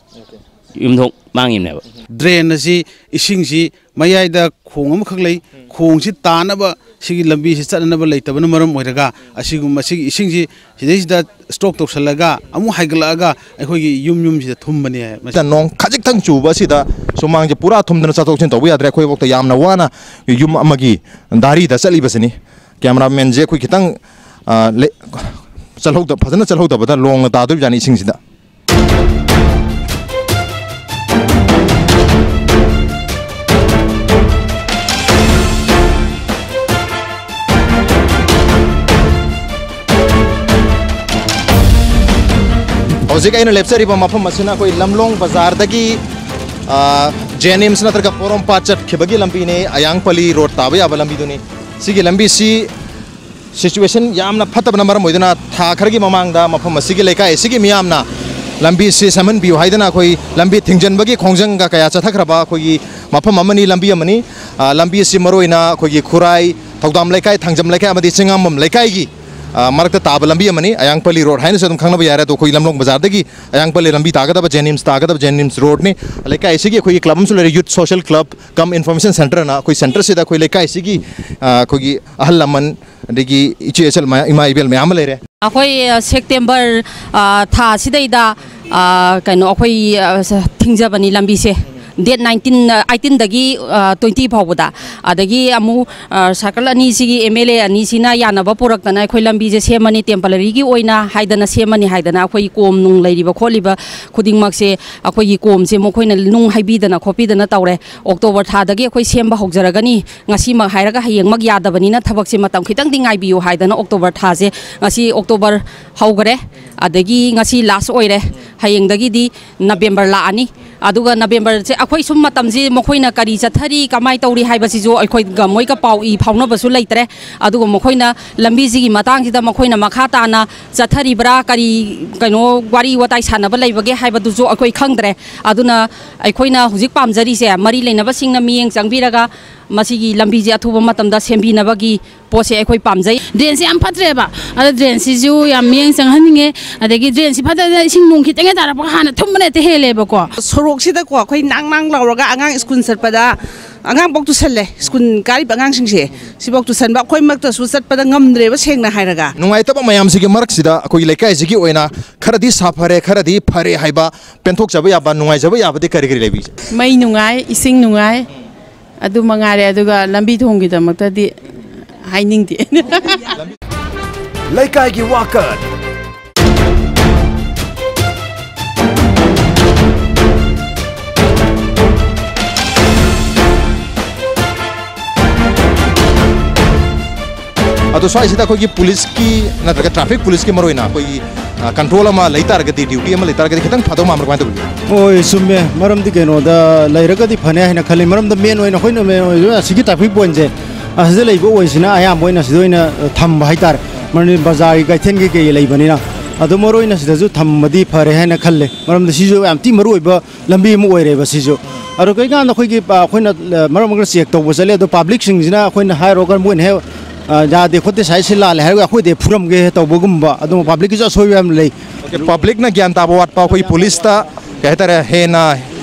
ꯌꯨꯝꯊꯣꯡ ꯃꯥꯡꯉꯤꯕꯅꯦꯕ꯫ ꯗ꯭ꯔꯦꯟ ꯑꯁꯤ, ꯏꯁꯤꯡꯁꯤ ꯃꯌꯥꯏꯗ ꯈꯣꯡ ꯑꯃꯈꯛ ꯂꯩ꯫ ꯈꯣꯡꯁꯤ ꯇꯥꯅꯕ ꯁꯤꯒꯤ ꯂꯝꯕꯤꯁꯤ ꯆꯠꯅꯅꯕ ꯂꯩꯇꯕꯅ ꯃꯔꯝ ꯑꯣꯏꯔꯒ, ꯑꯁꯤꯒꯨꯝꯕ, ꯁꯤꯒꯤ ꯏꯁꯤꯡꯁꯤ ꯁꯤꯗꯩꯁꯤꯗ ꯁ꯭ꯇꯣꯛ ꯇꯧꯁꯜꯂꯒ ꯑꯃꯨꯛ ꯍꯥꯏꯒꯠꯂꯛꯑꯒ ꯑꯩꯈꯣꯏꯒꯤ ꯌꯨꯝ ꯌꯨꯝꯁꯤꯗ ꯊꯨꯝꯕꯅꯦ ꯍꯥꯏ꯫ ꯃꯁꯤ ꯅꯣꯡ ꯈꯖꯤꯛꯇꯪ ꯆꯨꯕ ꯑꯁꯤꯗ ꯁꯨꯃꯥꯡꯁꯦ ꯄꯨꯔꯥ ꯊꯨꯝꯗꯅ ꯆꯠꯊꯣꯛ ꯆꯠꯁꯤꯟ ꯇꯧꯕ ꯌꯥꯗ꯭ꯔꯦ꯫ ꯑꯩꯈꯣꯏꯐꯥꯎꯗ ꯌꯥꯝꯅ ꯋꯥꯅ ꯌꯨꯝ ꯑꯃꯒꯤ ꯗꯥꯔꯤꯗ ꯆꯠꯂꯤꯕꯁꯤꯅꯤ꯫ ꯀꯦꯃꯦꯔꯥꯃꯦꯟꯁꯦ ꯑꯩꯈꯣꯏ ꯈꯤꯇꯪ, ꯑ, ꯂꯦ-, ꯆꯠꯍꯧꯗ-, ꯐꯖꯅ ꯆꯠꯍꯧꯗꯕꯗ ꯂꯣꯡꯅ ꯇꯥꯗꯣꯏꯕꯖꯥꯠꯅꯤ ꯏꯁꯤꯡꯁꯤꯗ꯫ ꯍꯧꯖꯤꯛ ꯑꯩꯅ ꯂꯦꯞꯆꯔꯤꯕ ꯃꯐꯝ ꯑꯁꯤꯅ ꯑꯩꯈꯣꯏ ꯂꯝꯂꯣꯡ ꯕꯖꯥꯔꯗꯒꯤ, ꯑ, ꯖꯦꯅꯤꯝꯁ ꯅꯠꯇ꯭ꯔꯒ ꯄꯣꯔꯣꯝꯄꯥꯠ ꯆꯠꯈꯤꯕꯒꯤ ꯂꯝꯕꯤꯅꯤ, ꯑꯌꯥꯡꯄꯜꯂꯤ ꯔꯣꯗ ꯇꯥꯕ ꯌꯥꯕ ꯂꯝꯕꯤꯗꯨꯅꯤ꯫ ꯁꯤꯒꯤ ꯂꯝꯕꯤꯁꯤ ꯁꯤꯆꯨꯋꯦꯁꯟ ꯌꯥꯝꯅ ꯐꯠꯇꯕꯅ ꯃꯔꯝ ꯑꯣꯏꯗꯨꯅ ꯊꯥ ꯈꯔꯒꯤ ꯃꯃꯥꯡꯗ ꯃꯐꯝ ꯑꯁꯤꯒꯤ ꯂꯩꯀꯥꯏ ꯑꯁꯤꯒꯤ ꯃꯤꯌꯥꯝꯅ ꯂꯝꯕꯤꯁꯤ ꯁꯦꯝꯍꯟꯕꯤꯌꯨ ꯍꯥꯏꯗꯅ ꯑꯩꯈꯣꯏ ꯂꯝꯕꯤ ꯊꯤꯡꯖꯤꯟꯕꯒꯤ ꯈꯣꯡꯖꯪꯒ ꯀꯌꯥ ꯆꯠꯊꯈ꯭ꯔꯕ ꯑꯩꯈꯣꯏꯒꯤ ꯃꯐꯝ ꯑꯃꯅꯤ, ꯂꯝꯕꯤ ꯑꯃꯅꯤ꯫ ꯑ, ꯂꯝꯕꯤ ꯑꯁꯤ ꯃꯔꯨꯑꯣꯏꯅ ꯑꯩꯈꯣꯏꯒꯤ ꯈꯨꯔꯥꯏ, ꯊꯧꯗꯥꯝ ꯂꯩꯀꯥꯏ, ꯊꯥꯡꯖꯝ ꯂꯩꯀꯥꯏ ꯑꯃꯗꯤ ꯆꯤꯡꯉꯥꯝꯕꯝ ꯂꯩꯀꯥꯏꯒꯤ, ꯑ, ꯃꯔꯛꯇ ꯇꯥꯕ ꯂꯝꯕꯤ ꯑꯃꯅꯤ꯫ ꯑꯌꯥꯡꯄꯜꯂꯤ ꯔꯣꯗ ꯍꯥꯏꯅꯁꯨ ꯑꯗꯨꯝ ꯈꯪꯅꯕ ꯌꯥꯔꯦ꯫ ꯑꯗꯣ ꯑꯩꯈꯣꯏ ꯂꯝꯂꯣꯡ ꯕꯖꯥꯔꯗꯒꯤ ꯑꯌꯥꯡꯄꯜꯂꯤ ꯂꯝꯕꯤ ꯇꯥꯒꯗꯕ, ꯖꯦꯅꯤꯝꯁ ꯇꯥꯒꯗꯕ ꯖꯦꯅꯤꯝꯁ ꯔꯣꯗꯅꯤ꯫ ꯂꯩꯀꯥꯏ ꯑꯁꯤꯒꯤ ꯑꯩꯈꯣꯏꯒꯤ ꯀ꯭ꯂꯕ ꯑꯃꯁꯨ ꯂꯩꯔꯦ, ꯌꯨꯠ ꯁꯣꯁꯦꯜ ꯀ꯭ꯂꯕ ꯀꯝ ꯏꯟꯐꯣꯔꯃꯦꯁꯟ ꯁꯦꯟꯇꯔꯅ꯫ ꯑꯩꯈꯣꯏ ꯁꯦꯟꯇꯔꯁꯤꯗ ꯑꯩꯈꯣꯏ ꯂꯩꯀꯥꯏꯁꯤꯒꯤ, ꯑ, ꯑꯩꯈꯣꯏꯒꯤ ꯑꯍꯜ ꯂꯃꯟ, ꯑꯗꯒꯤ ꯏꯆꯦ ꯏꯆꯜ ꯃꯌꯥꯝ, ꯏꯃꯥ ꯏꯕꯦꯜ ꯃꯌꯥꯝ ꯑꯃ ꯂꯩꯔꯦ꯫ ꯑꯩꯈꯣꯏ, ꯑ, ꯁꯦꯞꯇꯦꯝꯕꯔ, ꯑ, ꯊꯥ ꯑꯁꯤꯗꯩꯗ, ꯑ, ꯀꯩꯅꯣ, ꯑꯩꯈꯣꯏ, ꯑ, ꯁ-, ꯊꯤꯡꯖꯕꯅꯤ ꯂꯝꯕꯤꯁꯦ꯫ ꯗꯦꯠ ꯅꯥꯏꯟꯇꯤꯟ, ꯑ, ꯑꯩꯠꯇꯤꯟꯗꯒꯤ, ꯑ, ꯇ꯭ꯋꯦꯟꯇꯤ ꯐꯥꯎꯕꯗ꯫ ꯑꯗꯒꯤ ꯑꯃꯨꯛ, ꯑ, ꯁꯥꯔꯀꯜ ꯑꯅꯤꯁꯤꯒꯤ ꯑꯦꯝ ꯑꯦꯜ ꯑꯦ ꯑꯅꯤꯁꯤꯅ ꯌꯥꯅꯕ ꯄꯨꯔꯛꯇꯅ ꯑꯩꯈꯣꯏ ꯂꯝꯕꯤꯁꯦ ꯁꯦꯝꯃꯅꯤ, ꯇꯦꯝꯄꯔꯔꯤꯒꯤ ꯑꯣꯏꯅ ꯍꯥꯏꯗꯅ ꯁꯦꯝꯃꯅꯤ ꯍꯥꯏꯗꯅ ꯑꯩꯈꯣꯏ ꯀꯣꯝ ꯅꯨꯡ ꯂꯩꯔꯤꯕ ꯈꯣꯠꯂꯤꯕ ꯈꯨꯗꯤꯡꯃꯛꯁꯦ ꯑꯩꯈꯣꯏꯒꯤ ꯀꯣꯝꯁꯦ ꯃꯈꯣꯏꯅ ꯅꯨꯡ ꯍꯩꯕꯤꯗꯅ ꯈꯣꯠꯄꯤꯗꯅ ꯇꯧꯔꯦ꯫ ꯑꯣꯛꯇꯣꯕꯔ ꯊꯥꯗꯒꯤ ꯑꯩꯈꯣꯏ ꯁꯦꯝꯕ ꯍꯧꯖꯔꯒꯅꯤ꯫ ꯉꯁꯤꯃꯛ ꯍꯥꯏꯔꯒ ꯍꯌꯦꯡꯃꯛ ꯌꯥꯗꯕꯅꯤꯅ ꯊꯕꯛꯁꯦ ꯃꯇꯝ ꯈꯤꯇꯪꯗꯤ ꯉꯥꯏꯕꯤꯌꯨ ꯍꯥꯏꯗꯅ ꯑꯣꯛꯇꯣꯕꯔ ꯊꯥꯁꯦ, ꯉꯁꯤ ꯑꯣꯛꯇꯣꯕꯔ ꯍꯧꯈꯔꯦ, ꯑꯗꯒꯤ ꯉꯁꯤ ꯂꯥꯁ ꯑꯣꯏꯔꯦ, ꯍꯌꯦꯡꯗꯒꯤꯗꯤ ꯅꯕꯦꯝꯕꯔ ꯂꯥꯛꯑꯅꯤ꯫ ꯑꯗꯨꯒ ꯅꯕꯦꯝꯕꯔꯁꯦ ꯑꯩꯈꯣꯏ ꯁꯨꯝ ꯃꯇꯝꯁꯤ ꯃꯈꯣꯏꯅ ꯀꯔꯤ ꯆꯠꯊꯔꯤ, ꯀꯃꯥꯏꯅ ꯇꯧꯔꯤ ꯍꯥꯏꯕꯁꯤꯁꯨ ꯑꯩꯈꯣꯏꯒ ꯃꯣꯏꯒ ꯄꯥꯎ ꯏ ꯐꯥꯎꯅꯕꯁꯨ ꯂꯩꯇ꯭ꯔꯦ꯫ ꯑꯗꯨꯒ ꯃꯈꯣꯏꯅ ꯂꯝꯕꯤꯁꯤꯒꯤ ꯃꯇꯥꯡꯁꯤꯗ ꯃꯈꯣꯏꯅ ꯃꯈꯥ ꯇꯥꯅ ꯆꯠꯊꯔꯤꯕ꯭ꯔꯥ, ꯀꯔꯤ ꯀꯩꯅꯣ ꯋꯥꯔꯤ ꯋꯥꯇꯥꯏ ꯁꯥꯟꯅꯕ ꯂꯩꯕꯒꯦ ꯍꯥꯏꯕꯗꯨꯁꯨ ꯑꯩꯈꯣꯏ ꯈꯪꯗ꯭ꯔꯦ꯫ ꯑꯗꯨꯅ ꯑꯩꯈꯣꯏꯅ ꯍꯧꯖꯤꯛ ꯄꯥꯝꯖꯔꯤꯁꯦ ꯃꯔꯤ ꯂꯩꯅꯕꯁꯤꯡꯅ ꯃꯤꯠꯌꯦꯡ ꯆꯪꯕꯤꯔꯒ ꯃꯁꯤꯒꯤ ꯂꯝꯕꯤꯁꯦ ꯑꯊꯨꯕ ꯃꯇꯝꯗ ꯁꯦꯝꯕꯤꯅꯕꯒꯤ ꯄꯣꯠꯁꯦ ꯑꯩꯈꯣꯏ ꯄꯥꯝꯖꯩ꯫ ꯗ꯭ꯔꯦꯟꯁꯦ ꯌꯥꯝ ꯐꯠꯇ꯭ꯔꯦꯕ꯫ ꯑꯗ ꯗ꯭ꯔꯦꯟꯁꯤꯁꯨ ꯌꯥꯝ ꯃꯤꯠꯌꯦꯡ ꯆꯪꯍꯟꯅꯤꯡꯉꯦ꯫ ꯑꯗꯒꯤ ꯗ꯭ꯔꯦꯟꯁꯤ ꯐꯠꯇꯕꯅꯤꯅ ꯏꯁꯤꯡ ꯅꯣꯡ ꯈꯤꯇꯪ ꯍꯦꯛ ꯇꯥꯔꯛꯄꯒ ꯍꯥꯟꯅ ꯊꯨꯝꯕꯅ ꯍꯦꯛꯇ ꯍꯦꯜꯂꯦꯕꯀꯣ꯫ ꯁꯣꯔꯣꯛꯁꯤꯗꯀꯣ ꯑꯩꯈꯣꯏ ꯅꯥꯡ ꯅꯥꯡ ꯂꯥꯎꯔꯒ ꯑꯉꯥꯡ ꯁ꯭ꯀꯨꯜ ꯆꯠꯄꯗ, ꯑꯉꯥꯡꯐꯧ ꯇꯨꯁꯜꯂꯦ, ꯁ꯭ꯀꯨꯜ ꯀꯥꯔꯤꯕ ꯑꯉꯥꯡꯁꯤꯡꯁꯦ ꯁꯤꯐꯧ ꯇꯨꯁꯟꯕ, ꯑꯩꯈꯣꯏꯃꯛꯇꯁꯨ ꯆꯠꯄꯗ ꯉꯝꯗ꯭ꯔꯦꯕ, ꯁꯦꯡꯅ ꯍꯥꯏꯔꯒ꯫ ꯅꯨꯡꯉꯥꯏꯇꯕ ꯃꯌꯥꯝꯁꯤꯒꯤ ꯃꯔꯛꯁꯤꯗ ꯑꯩꯈꯣꯏꯒꯤ ꯂꯩꯀꯥꯏꯁꯤꯒꯤ ꯑꯣꯏꯅ ꯈꯔꯗꯤ ꯁꯥꯐꯔꯦ, ꯈꯔꯗꯤ ꯐꯔꯦ ꯍꯥꯏꯕ ꯄꯦꯟꯊꯣꯛꯆꯕ ꯌꯥꯕ, ꯅꯨꯡꯉꯥꯏꯖꯕ ꯌꯥꯕꯗꯤ ꯀꯔꯤ ꯀꯔꯤ ꯂꯩꯕꯤꯒꯦ? ꯃꯩ ꯅꯨꯡꯉꯥꯏ, ꯏꯁꯤꯡ ꯅꯨꯡꯉꯥꯏ, ꯑꯗꯨ ꯃꯉꯥꯏꯔꯦ꯫ ꯑꯗꯨꯒ ꯂꯝꯕꯤ ꯊꯣꯡꯒꯤꯗꯃꯛꯇꯗꯤ ꯍꯥꯏꯅꯤꯡꯗꯦ꯫ ꯂꯩꯀꯥꯏꯒꯤ ꯋꯥꯀꯠ꯫ ꯑꯗꯣ ꯁ꯭ꯋꯥꯏꯁꯤꯗ ꯑꯩꯈꯣꯏꯒꯤ ꯄꯨꯂꯤꯁꯀꯤ ꯅꯠꯇ꯭ꯔꯒ ꯇ꯭ꯔꯥꯐꯤꯛ ꯄꯨꯂꯤꯁꯀꯤ ꯃꯔꯨꯑꯣꯏꯅ ꯑꯩꯈꯣꯏꯒꯤ, ꯑ, ꯀꯟꯇ꯭ꯔꯣꯜ ꯑꯃ ꯂꯩ ꯇꯥꯔꯒꯗꯤ, ꯗ꯭ꯌꯨꯇꯤ ꯑꯃ ꯂꯩ ꯇꯥꯔꯒꯗꯤ ꯈꯤꯇꯪ ꯐꯗꯧ ꯃꯥꯟꯕ꯭ꯔꯥ, ꯀꯃꯥꯏꯅ ꯇꯧꯕꯤꯒꯦ? ꯍꯣꯏ, ꯆꯨꯝꯃꯦ꯫ ꯃꯔꯝꯗꯤ ꯀꯩꯅꯣꯗ ꯂꯩꯔꯒꯗꯤ ꯐꯅꯤ ꯍꯥꯏꯅ ꯈꯜꯂꯤ꯫ ꯃꯔꯝꯗꯤ ꯃꯦꯟ ꯑꯣꯏꯅ ꯑꯩꯈꯣꯏꯅ, ꯃꯦꯟ ꯑꯣꯏꯅ ꯑꯁꯤꯒꯤ ꯇ꯭ꯔꯥꯐꯤꯛ ꯄꯣꯏꯟꯁꯦ ꯑꯁꯤꯗ ꯂꯩꯕ ꯑꯣꯏꯁꯤꯅ ꯑꯌꯥꯝꯕ ꯑꯣꯏꯅ ꯁꯤꯗ ꯑꯣꯏꯅ ꯊꯝꯕ ꯍꯥꯏꯇꯥꯔꯦ꯫ ꯃꯔꯝꯗꯤ ꯕꯖꯥꯔꯒꯤ ꯀꯩꯊꯦꯜꯒꯤ ꯀꯩ ꯂꯩꯕꯅꯤꯅ꯫ ꯑꯗꯣ ꯃꯔꯨ ꯑꯣꯏꯅ ꯁꯤꯗꯁꯨ ꯊꯝꯕꯗꯤ ꯐꯔꯦ ꯍꯥꯏꯅ ꯈꯜꯂꯦ꯫ ꯃꯔꯝꯗꯤ ꯁꯤꯁꯨ ꯌꯥꯝ ꯊꯤ ꯃꯔꯨ ꯑꯣꯏꯕ ꯂꯝꯕꯤ ꯑꯃ ꯑꯣꯏꯔꯦꯕ ꯁꯤꯁꯨ꯫ ꯑꯗꯣ ꯀꯩꯀꯥꯟꯗ ꯑꯩꯈꯣꯏꯒꯤ, ꯑ, ꯑꯩꯈꯣꯏꯅ, ꯑ, ꯃꯔꯛ ꯃꯔꯛꯇ ꯆꯦꯛ ꯇꯧꯕ ꯆꯠꯂꯦ꯫ ꯑꯗꯣ ꯄꯥꯕ꯭ꯂꯤꯛꯁꯤꯡꯁꯤꯅ ꯑꯩꯈꯣꯏꯅ ꯍꯥꯏꯔꯨꯔꯒ ꯃꯣꯏꯅ ꯍꯦꯛ, ꯑ, ꯌꯥꯗꯦ ꯈꯣꯠꯇꯦ, ꯁꯥꯏ ꯁꯤ ꯂꯥꯜꯂꯦ ꯍꯥꯏꯔꯒ ꯑꯩꯈꯣꯏꯗ ꯐꯨꯔꯝꯒꯦ ꯇꯧꯕꯒꯨꯝꯕ, ꯑꯗꯨꯝ ꯄꯥꯕ꯭ꯂꯤꯛꯀꯤꯁꯨ ꯑꯁꯣꯏꯕ ꯌꯥꯝ ꯂꯩ꯫ ꯑꯣꯀꯦ, ꯄꯥꯕ꯭ꯂꯤꯛꯅ ꯒ꯭ꯌꯥꯟ ꯇꯥꯕ ꯋꯥꯠꯄ, ꯑꯩꯈꯣꯏ ꯄꯨꯂꯤꯁꯇ ꯀꯩ ꯍꯥꯏꯇꯥꯔꯦ, ꯍꯦꯟꯅ,